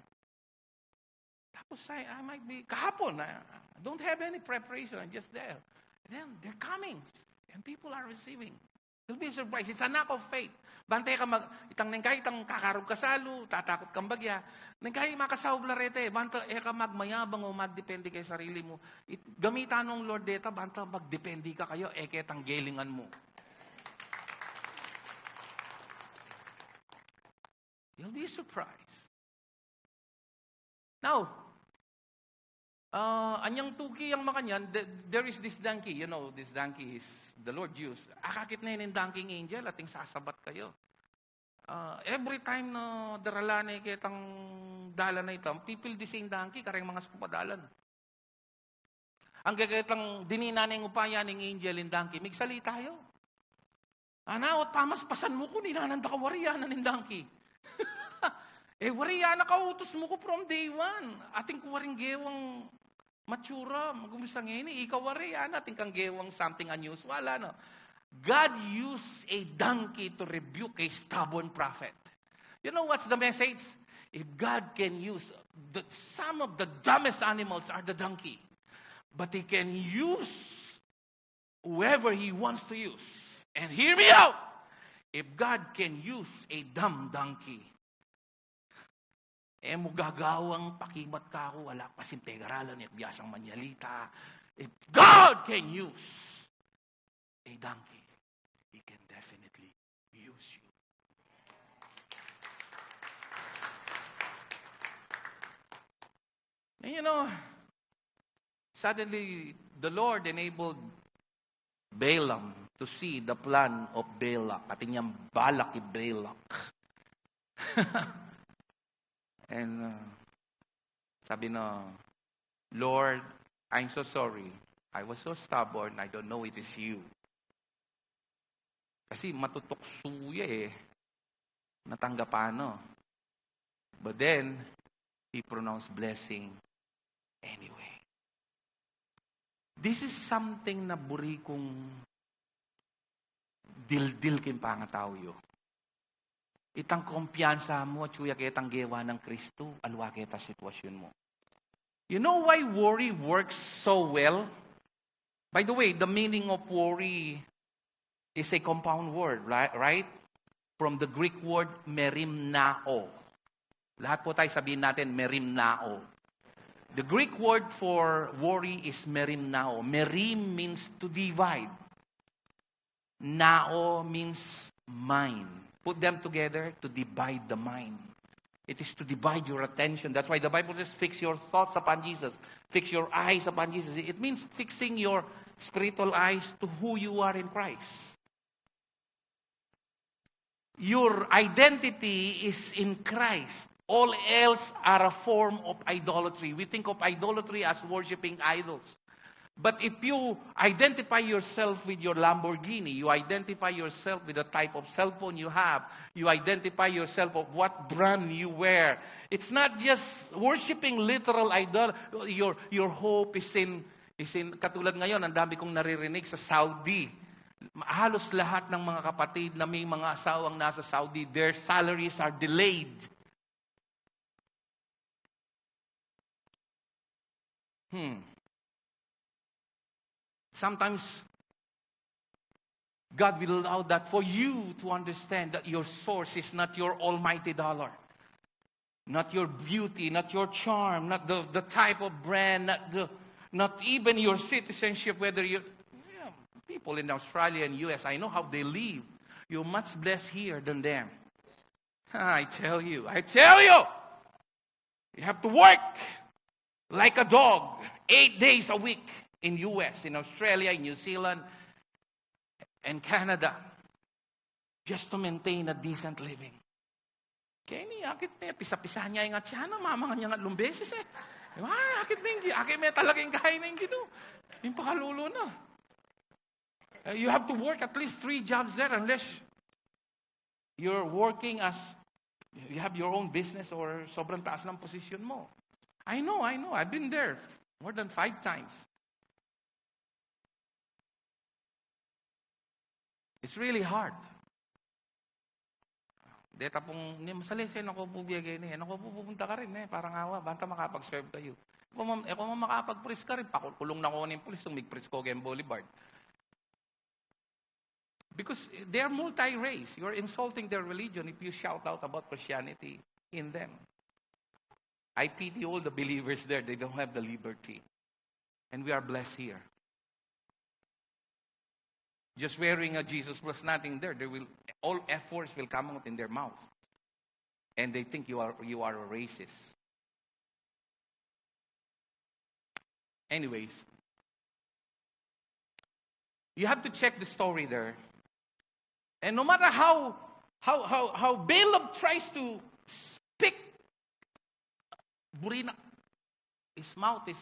Tapos I, I might be, kahapon, I, I don't have any preparation. I'm just there. Then they're coming. And people are receiving. You'll be surprised. It's an act of faith. Banta e ka mag-, itang neng kai, itang kakarug ka salu, tatakut kang bagya. Neng kai, makasaub la reta e. Banta e ka magmayabang o magdepende keng sarili mu. It-, gamitan nung Lord deta, banta magdepende ka kaya, e ketang gelingan mu. You'll be surprised. Now, ah, anyang tuki yang makanyan, th-, there is this donkey. You know, this donkey is the Lord used. Akakit ne ning donkey ing angel, ating sasabat kaya. Ah, every time na darala ne ketang dalan a ita, pipildi sing donkey, kareng mangaskup a dalan. Anggang ketang dininan neng upaya ning angel ing donkey, migsalita ya. Ana, ot pamaspasan mu ku, ninan da ka wari, ana ning donkey. E wari, ana, kautus mu ku from day one. Atin ku waring gewang matsura, magumisa ngeni, ika wari, ana, atin kang gewang something unusual, ana. God used a donkey to rebuke a stubborn prophet. You know what's the message? If God can use the, some of the dumbest animals are the donkey, but He can use whoever He wants to use. And hear me out. If God can use a dumb donkey, e mu gagawang pakibat kaku, ala pa sing pegaralan, e ku biasang manyalita. If God can use a donkey, He can definitely use you. And you know, suddenly the Lord enabled Balaam to see the plan of Balak. Atin yang Balak i Balak. And, uh, sabi na, "Lord, I'm so sorry. I was so stubborn, I don't know it is you." Kasi matutuksu ya eh. Natanggapan na. But then, he pronounced blessing anyway. This is something na buri kung dildil king pangatau yu. Itang kumpiyansa mu, atyu ya ketang gewa nang Kristu, aliwa keta sitwasyun mu. You know why worry works so well? By the way, the meaning of worry is a compound word, ri-, right? From the Greek word merimnao. Lahat po tayo sabihin natin, merimnao. The Greek word for worry is merimnao. Merim means to divide. Nao means mind. Put them together to divide the mind. It is to divide your attention. That's why the Bible says, "Fix your thoughts upon Jesus. Fix your eyes upon Jesus." It means fixing your spiritual eyes to who you are in Christ. Your identity is in Christ. All else are a form of idolatry. We think of idolatry as worshiping idols. But if you identify yourself with your Lamborghini, you identify yourself with the type of cell phone you have, you identify yourself of what brand you wear, it's not just worshiping literal idol. Your, your hope is in, is in, katulad ngayon, ang dami kong naririnig sa Saudi. Halos lahat ng mga kapatid na may mga asawang nasa Saudi, their salaries are delayed. Hmm. Sometimes God will allow that for you to understand that your source is not your almighty dollar, not your beauty, not your charm, not the, the type of brand, not the, not even your citizenship, whether you, yeah, people in Australia and U S, I know how they live. You're much blessed here than them. I tell you, I tell you, you have to work like a dog eight days a week in U S, in Australia, in New Zealand, and Canada, just to maintain a decent living. Keni, akit me, pisa-pisa ne ing atyan na, mamangan ne ngan atlung beses e. Diba? Akit me, akit me talaga ing kain ning Ginu. Ing pakalulu na. Uh, you have to work at least three jobs there unless you're working as, you have your own business or sobrang taas ng position mo. I know, I know. I've been there more than five times. It's really hard. Deta pung, ni masalese, naku pu, biyagay ni, naku pu, pupunta ka rin e, parang awa, banta makapag-serve kayu. E ku man, e ku man makapag-preach karin, pakulung na ku ning pulis nung mig-preach ku keng Boulevard. Because they are multi-race. You're insulting their religion if you shout out about Christianity in them. I pity all the believers there. They don't have the liberty. And we are blessed here. Just wearing a Jesus plus nothing there, they will, all F words will come out in their mouth. And they think you are, you are a racist. Anyways, you have to check the story there. And no matter how, how, how, how Balaam tries to speak, buri na, his mouth is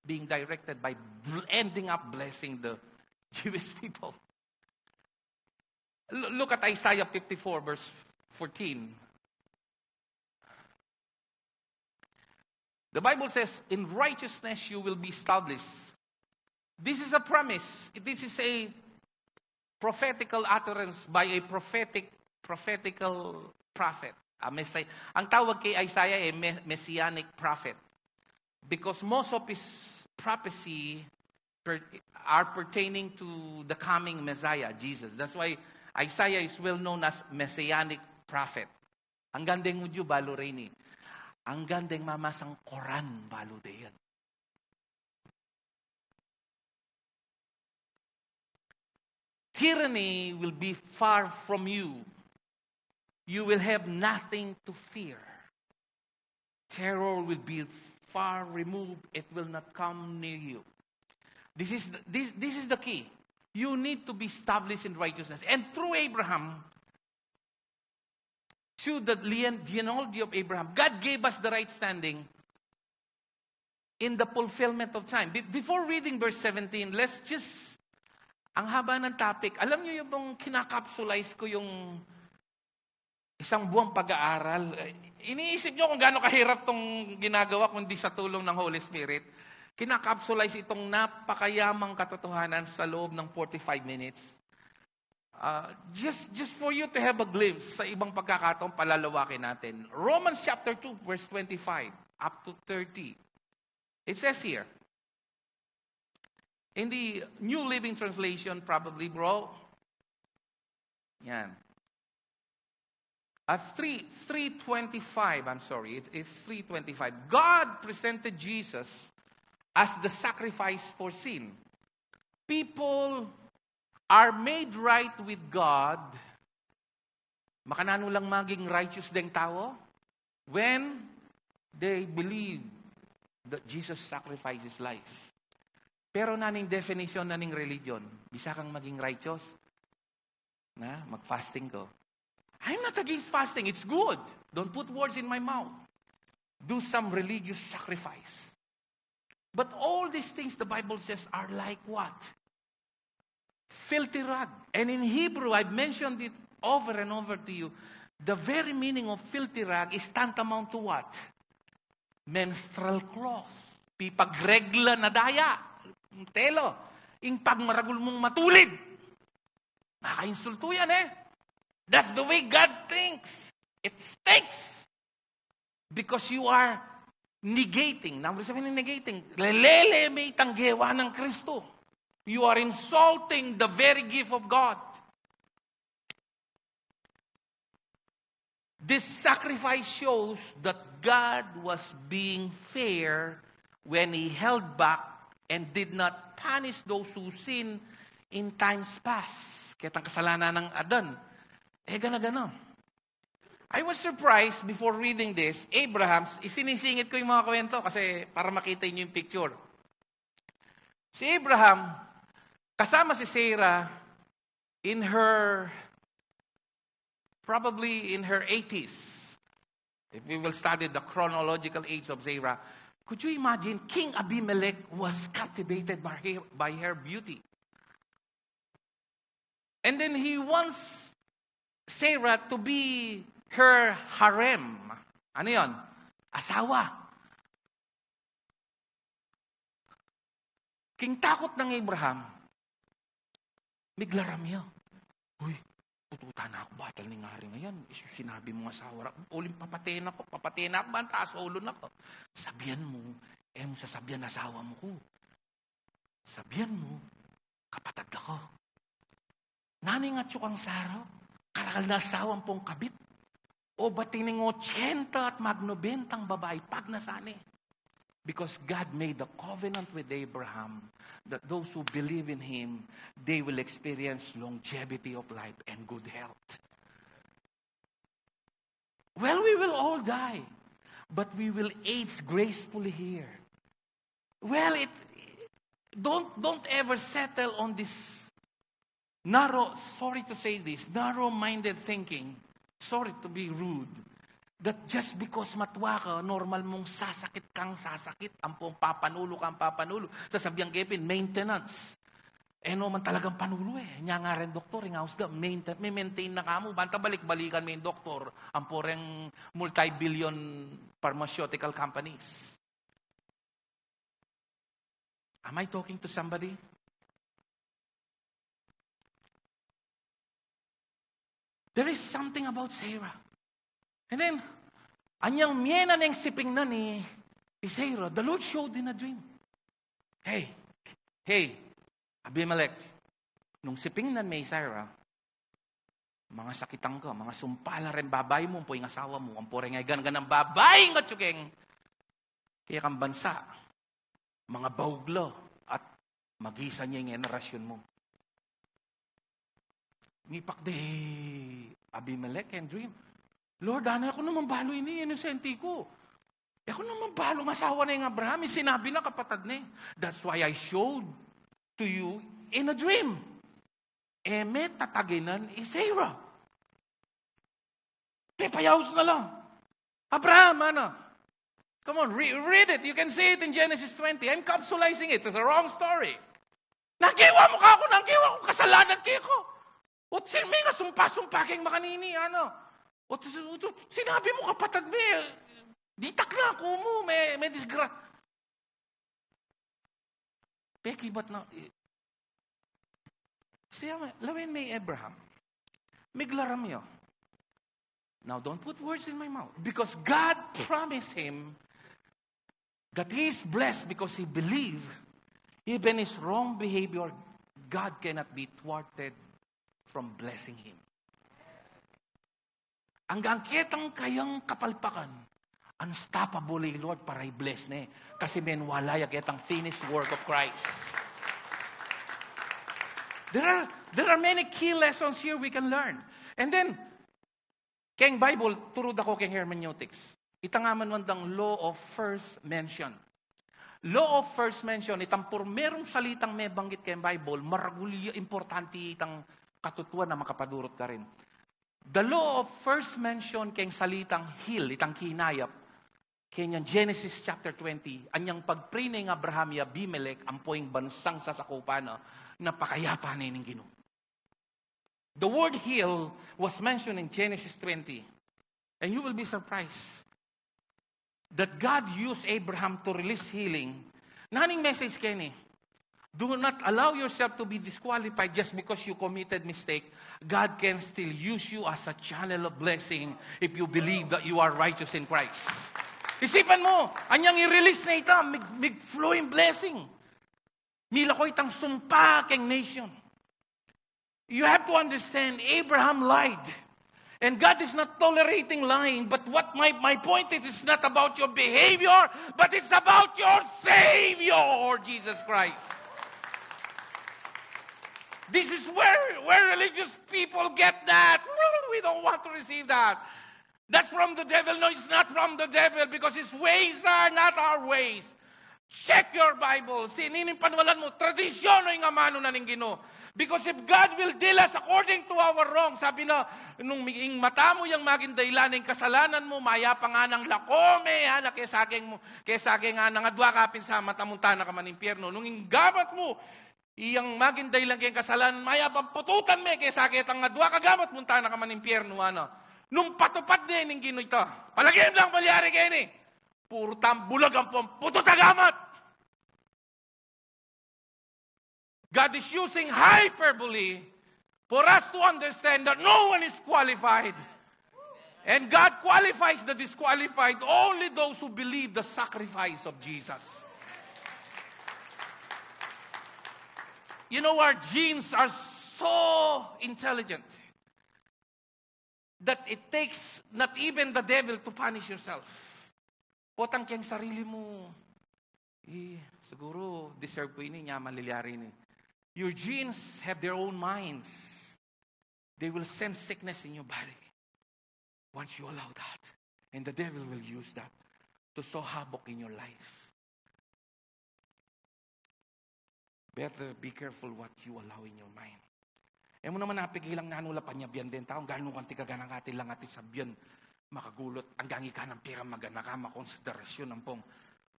being directed by bl-, ending up blessing the Jewish people. L-, look at Isaiah fifty-four, verse fourteen. The Bible says, "In righteousness you will be established." This is a promise. This is a prophetical utterance by a prophetic, prophetical prophet. A Messiah. Ang tawag kay Isaiah ay me-, messianic prophet. Because most of his prophecy per-, are pertaining to the coming Messiah, Jesus. That's why Isaiah is well known as messianic prophet. Anggang deng Hudyu balu reni. Anggang deng mamasang koran balu de yan. Tyranny will be far from you. You will have nothing to fear. Terror will be far removed. It will not come near you. This is the, this, this is the key. You need to be established in righteousness. And through Abraham, through the lien-, genealogy of Abraham, God gave us the right standing in the fulfillment of time. Be-, before reading verse seventeen, let's just Ang haba ng topic. Alam niyo yung bang kinakapsulize ko yung isang buwang pag-aaral? Eh, iniisip niyo kung gaano kahirap tong ginagawa kundi sa tulong ng Holy Spirit? Kinakapsulize itong napakayamang katotohanan sa loob ng forty-five minutes. Ah, just, just for you to have a glimpse, sa ibang pagkakataon, palalawakin natin. Romans chapter two, verse twenty-five up to thirty. It says here, in the New Living Translation, probably, bro. Yan. At three, three twenty-five, I'm sorry, it, it's three twenty-five. God presented Jesus as the sacrifice for sin. People are made right with God. Makananu lang maging righteous deng tao? When they believe that Jesus sacrificed his life. Pero naning definition na ning religion, bisa kang maging righteous? Na, mag-fasting ko. I'm not against fasting. It's good. Don't put words in my mouth. Do some religious sacrifice. But all these things, the Bible says, are like what? Filthy rag. And in Hebrew, I've mentioned it over and over to you, the very meaning of filthy rag is tantamount to what? Menstrual cloth. Pipagregla na daya. Telo. Ing pagmaragul mung matulid. Makainsultu yan eh. That's the way God thinks. It stinks. Because you are negating. Nanu sabihin negating? Lelele me itang gewa nang Kristo. You are insulting the very gift of God. This sacrifice shows that God was being fair when He held back and did not punish those who sin in times past. Ketang kasalanan ng Adan. Eh, gana-gana. I was surprised before reading this, Abraham, isinisingit ko yung mga kwento kasi para makita niyo yung picture. Si Abraham, kasama si Sarah in her, probably in her eighties. If we will study the chronological age of Sarah, could you imagine King Abimelech was captivated by her, by her beauty? And then he wants Sarah to be her harem. Ano yon? Asawa. King takot ng Abraham, miglaram ya. Uy, pututan na ako, batal ning ari ngayan. Isu sinabi mung asawa ra, uling papate na ko, papate na ko, banta, solo na ko. Sabian mu, e mu sasabian asawa mu ku. Sabian mu, kapatad da ko. Nanu ing atsu kang Sarah? Karakal na asawa ampong kabit. O bating ning ochenta at magnobentang babai, pagnasan ne. Because God made a covenant with Abraham that those who believe in Him, they will experience longevity of life and good health. Well, we will all die, but we will age gracefully here. Well, it, don't, don't ever settle on this narrow, sorry to say this, narrow-minded thinking. Sorry to be rude. That just because matwa ka, normal mung sasakit kang sasakit, ampong papanulu kang papanulu. Sasabian ke pin, maintenance. E no man talagang panulu e. Nya nga rin doktor, ing aus da, maintain, me-maintain na ka mu. Banta balik-balikan me ing doktor, ampo reng multi-billion pharmaceutical companies. Am I talking to somebody? There is something about Sarah. And then, anyang mie na neng siping na ni, ni Sarah, the Lord showed in a dream. Hey, hey, Abimelech, nung siping na me i Sarah, mangasakitan ka, mangasumpa la reng babai mu, ampo ing asawa mu, ampo reng egan-egan nang babai ing atsu keng kekang bansa, mangabaug la, at magisan ya ing henerasyon mu. Mipak de Abimelech ing dream. Lord, ana, e ku naman balu ini, inosente ku. E ku naman balu, asawa na ing Abraham, ing sinabi na kapatad ne. That's why I showed to you in a dream. E me tataginan i Sarah. Pepayaus na la. Abraham, ana. Come on, re-, read it. You can see it in Genesis twenty. I'm capsulizing it. It's a wrong story. Nagewa mu kaku, nagewa kung kasalanan keka. Ot sin-, mingasumpa-sumpa keng makanini, ano? Ot, ot, ot sinabi mu, kapatad mi, ditak na, kumu, me, me disgra-, peki, bat na, eh, siya, lawen me i Abraham. Miglaram ya. Now, don't put words in my mouth. Because God promised him that he is blessed because he believed, even his wrong behavior, God cannot be thwarted from blessing him. Anggang ketang kayang kapalpakan, unstoppable i Lord para i-bless ne. Kasi menwala ya ketang finished work of Christ. There are, there are many key lessons here we can learn. And then, keng Bible, turu da ko keng hermeneutics. Itang aman man dang law of first mention. Law of first mention, itang purmerung salitang mebanggit keng Bible, maragul ya, importante itang katutuan a makapadurut karin. The law of first mention keng salitang heel, itang kinayap, keng Genesis chapter twenty, anyang pagpre neng Abraham i Abimelec, ampo ing bansang sasakupan na, na pakayapan ne ning Ginu. The word heel was mentioned in Genesis twenty. And you will be surprised that God used Abraham to release healing. Nanu ing message keni? Do not allow yourself to be disqualified just because you committed mistake. God can still use you as a channel of blessing if you believe that you are righteous in Christ. Isipan mu, anyang i-release na ita, mig, mig-flow ing blessing. Mila ko itang sumpa keng nation. You have to understand, Abraham lied. And God is not tolerating lying, but what my, my point is, it's not about your behavior, but it's about your Savior, Jesus Christ. This is where, where religious people get that. "No, we don't want to receive that. That's from the devil." No, it's not from the devil because his ways are not our ways. Check your Bible. Sinining panualan mu, tradisyon o ing amanu na ning Ginu. Because if God will deal us according to our wrong, sabi na, nung mi-, ing mata mu yang maging dahilan ning kasalanan mu, mayap a nang lako me, ha, na kesa keng mu, kesa keng, ha, nang adwa ka pin sa mata mu, tana ka man impyernu. Nung ing gamat mu, iyang maging dahilan keng kasalanan, mayap a pututan me, kesa ketang adwa ka gamat mu, tana ka man impyernu, ano. Nung patupad ne ning Ginu ita, palagim lang malyari keni. Purtang bulag ampong putut a gamat. God is using hyperbole for us to understand that no one is qualified. And God qualifies the disqualified, only those who believe the sacrifice of Jesus. You know, our genes are so intelligent that it takes not even the devil to punish yourself. Potang keng sarili mu, "Eh, siguro deserve ko ini, nya malilyari ini." Your genes have their own minds. They will send sickness in your body once you allow that. And the devil will use that to sow havoc in your life. Better be careful what you allow in your mind. E mu naman apigilang nanu la panyabian deng tau, anggang nu kanti kaganaka, atin lang atin sabian, makagulut, anggang ika nang pira maganaka, makonsiderasyon ampong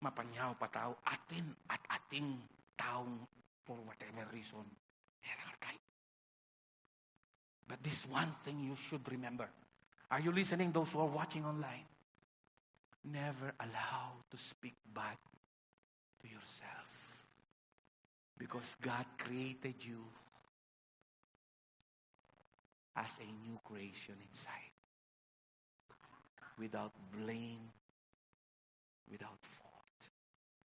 mapanyaw pa tau, atin at ating taung for whatever reason. Era ka tayo. But this one thing you should remember. Are you listening, those who are watching online? Never allow to speak bad to yourself. Because God created you as a new creation inside. Without blame, without fault,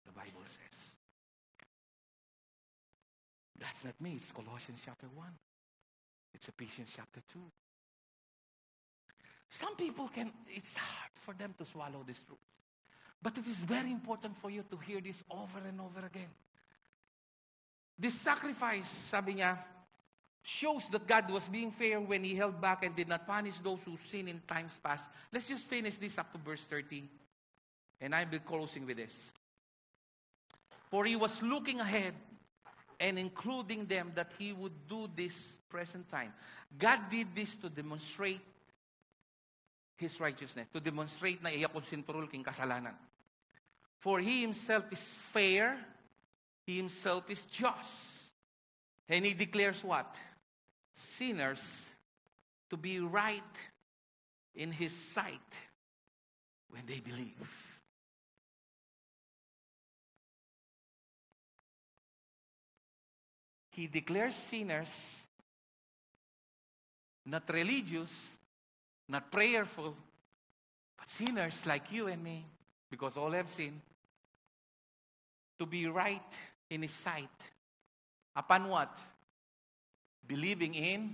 the Bible says. That's not me. It's Colossians chapter one. It's Ephesians chapter two. Some people can, it's hard for them to swallow this truth. But it is very important for you to hear this over and over again. This sacrifice, sabi niya, shows that God was being fair when He held back and did not punish those who sin in times past. Let's just finish this up to verse thirty. And I'll be closing with this. For He was looking ahead and including them that He would do this present time. God did this to demonstrate His righteousness, to demonstrate na iya kung sinturul king kasalanan. For He Himself is fair, He Himself is just. And he declares what? Sinners to be right in his sight when they believe. He declares sinners not religious, not prayerful, but sinners like you and me, because all have sinned, to be right in his sight. Upon what? Believing in,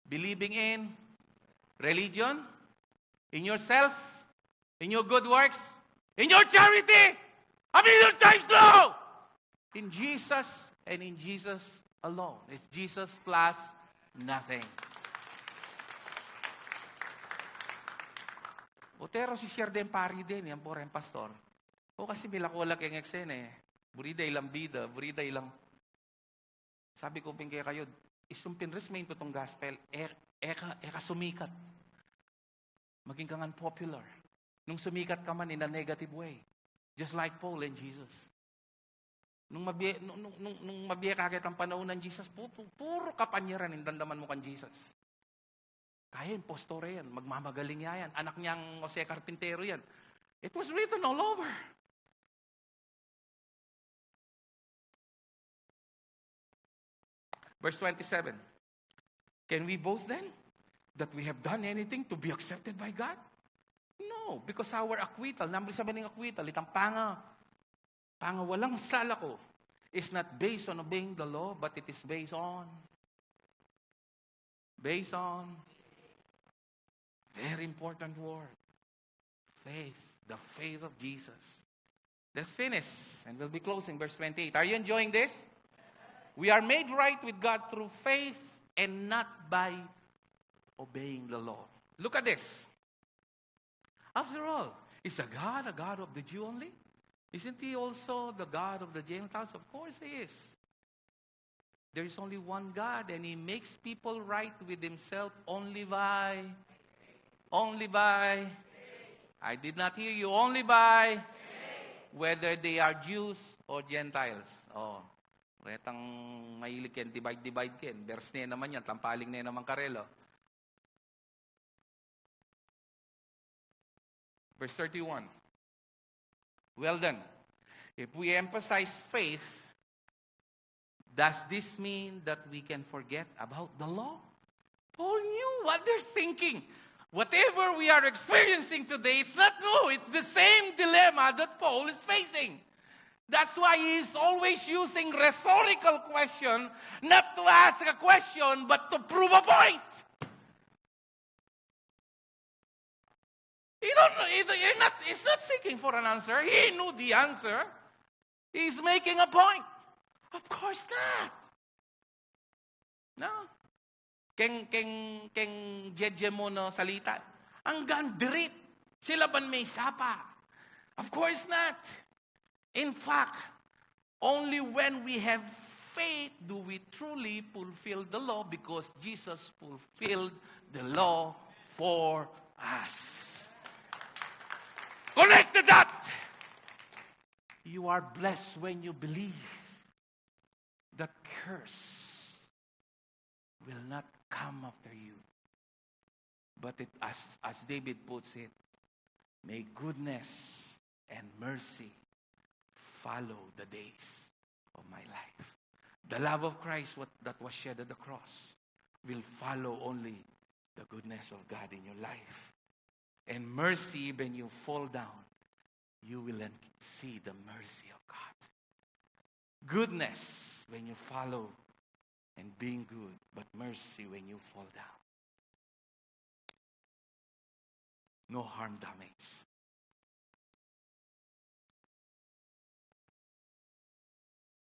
believing in religion, in yourself, in your good works, in your charity. I mean, your time's low. In Jesus and in Jesus alone. It's Jesus plus nothing. Otero si Sir Den Pari din, yan po rin, Pastor. O kasi milako la keng eksena e. Buri da ilang bida, buri da ilang. Sabi ku pin kekayu, isumpin res me ing tutong gospel, e, e ka, e ka sumikat. Maging kang unpopular. Nung sumikat ka man in a negative way. Just like Paul and Jesus. Nung mabie, nung, nung, nung, nung mabie ka ketang panaun nang Jesus, pu-, pu-, puro kapanyaran ing damdaman mu kang Jesus. Kaya impostor yan, magmamagaling ya yan, anak niyang Jose Carpintero yan. It was written all over. Verse twenty-seven. Can we boast then that we have done anything to be accepted by God? No, because our acquittal, number seven ing acquittal, itang panga, panga walang sala ku, is not based on obeying the law, but it is based on, based on, very important word, faith, the faith of Jesus. Let's finish, and we'll be closing verse twenty-eight. Are you enjoying this? We are made right with God through faith and not by obeying the law. Look at this. After all, is a God a God of the Jew only? Isn't he also the God of the Gentiles? Of course he is. There is only one God, and he makes people right with himself only by, only by, I did not hear you, only by whether they are Jews or Gentiles. O, retang mahilig ken divide-divide ken. Verse ne naman yan, tampaling ne naman karela. Verse thirty-one. Well then, if we emphasize faith, does this mean that we can forget about the law? Paul knew what they're thinking. Whatever we are experiencing today, it's not new. It's the same dilemma that Paul is facing. That's why he is always using rhetorical question, not to ask a question, but to prove a point. He don't, he, he not, he's not seeking for an answer. He knew the answer. He's making a point. Of course not. No? Keng, keng, keng jeje mu na salita. Anggang dirit. Sila ban me sapa? Of course not. In fact, only when we have faith do we truly fulfill the law, because Jesus fulfilled the law for us. Connect the dot. You are blessed when you believe that curse will not come after you. But it, as, as David puts it, "May goodness and mercy follow the days of my life." The love of Christ, what, that was shed at the cross, will follow only the goodness of God in your life. And mercy, when you fall down, you will en-, see the mercy of God. Goodness when you follow and being good, but mercy when you fall down. No harm, damage.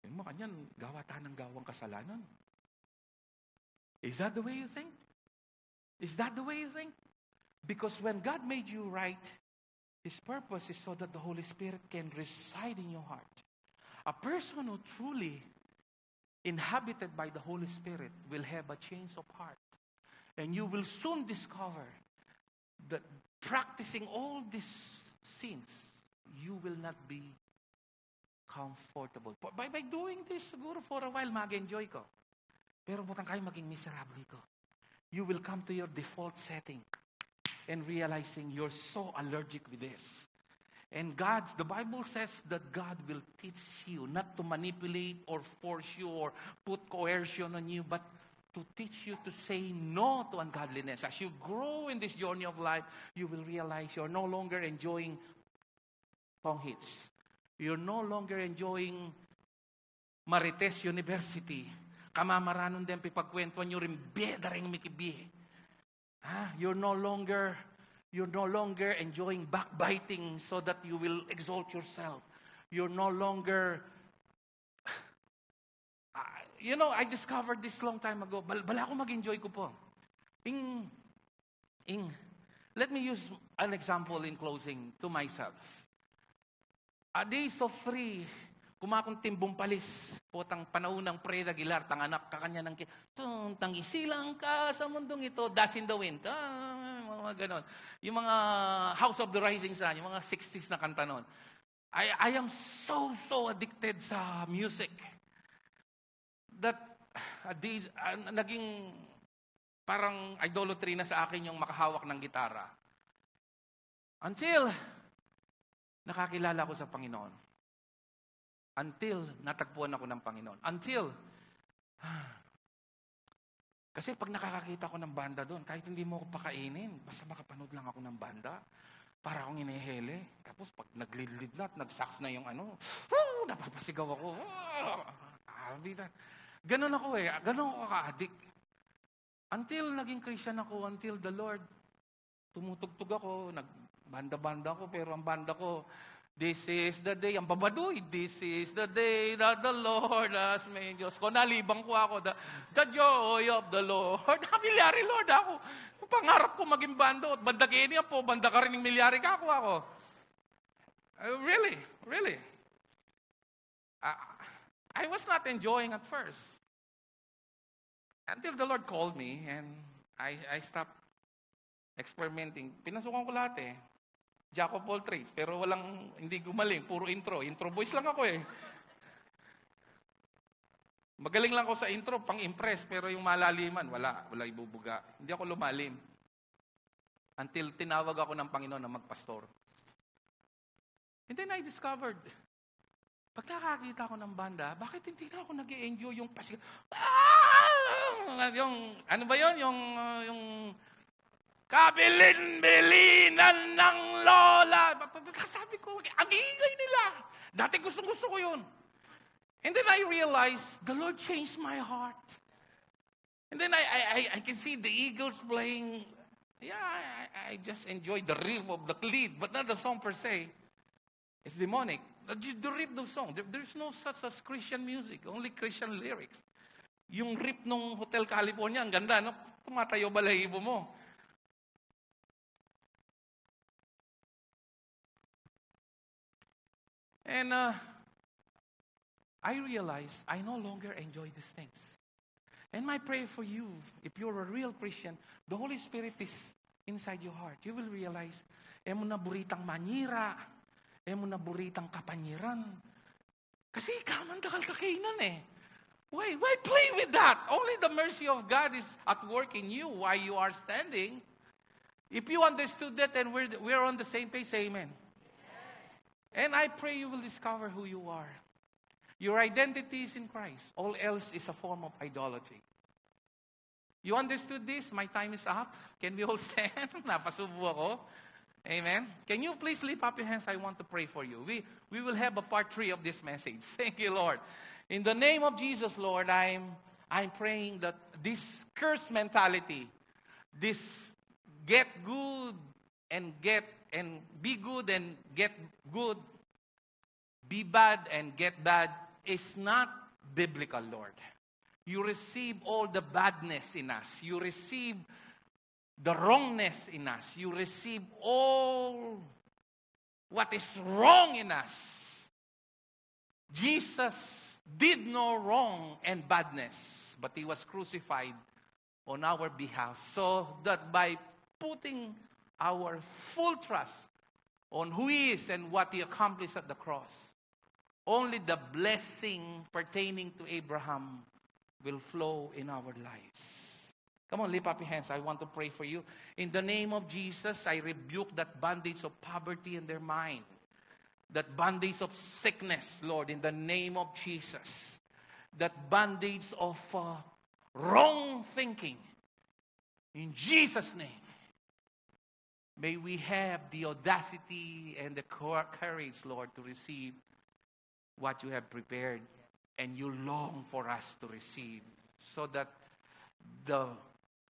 Yung makanyan, gawa ta ng gawang kasalanan. Is that the way you think? Is that the way you think? Because when God made you right, His purpose is so that the Holy Spirit can reside in your heart. A person who truly inhabited by the Holy Spirit will have a change of heart. And you will soon discover that practicing all these sins, you will not be comfortable. By, by doing this, siguro for a while, mag-enjoy ka. Pero butang kayu maging miserable ko. You will come to your default setting and realizing you're so allergic with this. And God's, the Bible says that God will teach you not to manipulate or force you or put coercion on you, but to teach you to say no to ungodliness. As you grow in this journey of life, you will realize you're no longer enjoying tong hits. You're no longer enjoying Marites University. Kamamaranun den pipagkwentuhan yu rin bie da ring mikibie. Ha? You're no longer, you're no longer enjoying backbiting so that you will exalt yourself. You're no longer, ah, you know, I discovered this long time ago. Bal-, bala ko mag-enjoy ko po. Ing, ing, let me use an example in closing to myself. A days of three, kumakung timbung palis, potang panaun nang Fred Aguilar, tang anak, kakanyan nang ki-, tun, tang isilang ka sa mundung ito, Dust in the Wind. Ah, mga ganon. Yung mga House of the Rising Sun, yung mga sixties na kanta nun. I, I am so, so addicted sa music that, ah, di, ah, naging parang idolatry na sa akin yung makahawak ng gitara. Until nakakilala ko sa Panginoon. Until natagpuan ako ng Panginoon. Until, kasi pag nakakakita ko ng banda doon, kahit hindi mo ako pakainin, basta makapanood lang ako ng banda, para akong inihele. Tapos pag naglidlid na at nagsax na yung ano, "Woo!" Napapasigaw ako. "Woo!" Ah, bida. Ganun ako eh. Ganun ako ka-addict. Until naging Christian ako, until the Lord, tumutugtog ako, nagbanda-banda ako, pero ang banda ko, "This is the day," ang babaduy, "This is the day that the Lord has made." Diyos ko, nalibang ko ako, the, the joy of the Lord. Milyari, Lord, ako. Yung pangarap ko maging banda, at banda kini po, banda ka rin yung milyari ka ako, ako. Uh, really, really. I, I was not enjoying at first. Until the Lord called me and I, I stopped experimenting. Pinasukan ko lahat eh. Jack of all trades, pero walang, hindi gumaling, puro intro. Intro boys lang ako eh. Magaling lang ako sa intro, pang-impress, pero yung malaliman, wala, wala ibubuga. Hindi ako lumalim. Until tinawag ako ng Panginoon na magpastor. And then I discovered, pag nakakita ko ng banda, bakit hindi na ako nag-e-enjoy yung pasig-, ah! Yung, ano ba yun? Yung, uh, yung kabilin-bilinan ng lola. Pa-, pa-, pa-, sabi ko, "Ang ingay nila. Dati gustong-gusto ko yun." And then I realized, the Lord changed my heart. And then I, I, I, I can see the eagles playing. Yeah, I, I, I just enjoy the riff of the lead, but not the song per se. It's demonic. The, the riff of song. There, there's no such as Christian music, only Christian lyrics. Yung riff nung Hotel California, ang ganda, no? Tumatayo balahibo mo. And, uh, I realize I no longer enjoy these things. And my prayer for you, if you're a real Christian, the Holy Spirit is inside your heart. You will realize, e mu na buritang manyira, e mu na buritang kapanyiran. Kasi ika man dakal ka kainan eh. Why, why play with that? Only the mercy of God is at work in you while you are standing. If you understood that, then we're, we're on the same page, say amen. And I pray you will discover who you are. Your identity is in Christ. All else is a form of idolatry. You understood this? My time is up. Can we all stand? Napasubo ako. Amen. Can you please lift up your hands? I want to pray for you. We, we will have a part three of this message. Thank you, Lord. In the name of Jesus, Lord, I'm, I'm praying that this curse mentality, this get good and get, and be good and get good, be bad and get bad is not biblical, Lord. You receive all the badness in us. You receive the wrongness in us. You receive all what is wrong in us. Jesus did no wrong and badness, but he was crucified on our behalf, so that by putting our full trust on who he is and what he accomplished at the cross, only the blessing pertaining to Abraham will flow in our lives. Come on, lift up your hands. I want to pray for you. In the name of Jesus, I rebuke that bondage of poverty in their mind, that bondage of sickness, Lord, in the name of Jesus, that bondage of uh, wrong thinking. In Jesus' name, may we have the audacity and the cour- courage, Lord, to receive what you have prepared and you long for us to receive, so that the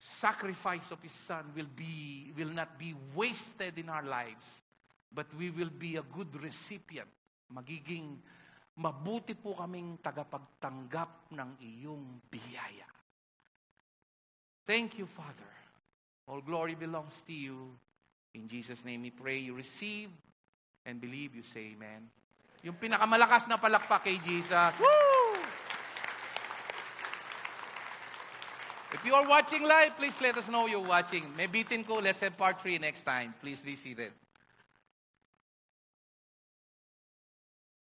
sacrifice of his son will be will not be wasted in our lives, but we will be a good recipient. Magiging mabuti po kaming tagapagtanggap ng iyong biyaya. Thank you, Father. All glory belongs to you. In Jesus' name we pray. You receive and believe, you say amen. Yung pinakamalakas na palakpak kay Jesus. Woo! If you are watching live, please let us know you're watching. May bitin ko, let's have part three next time. Please be seated.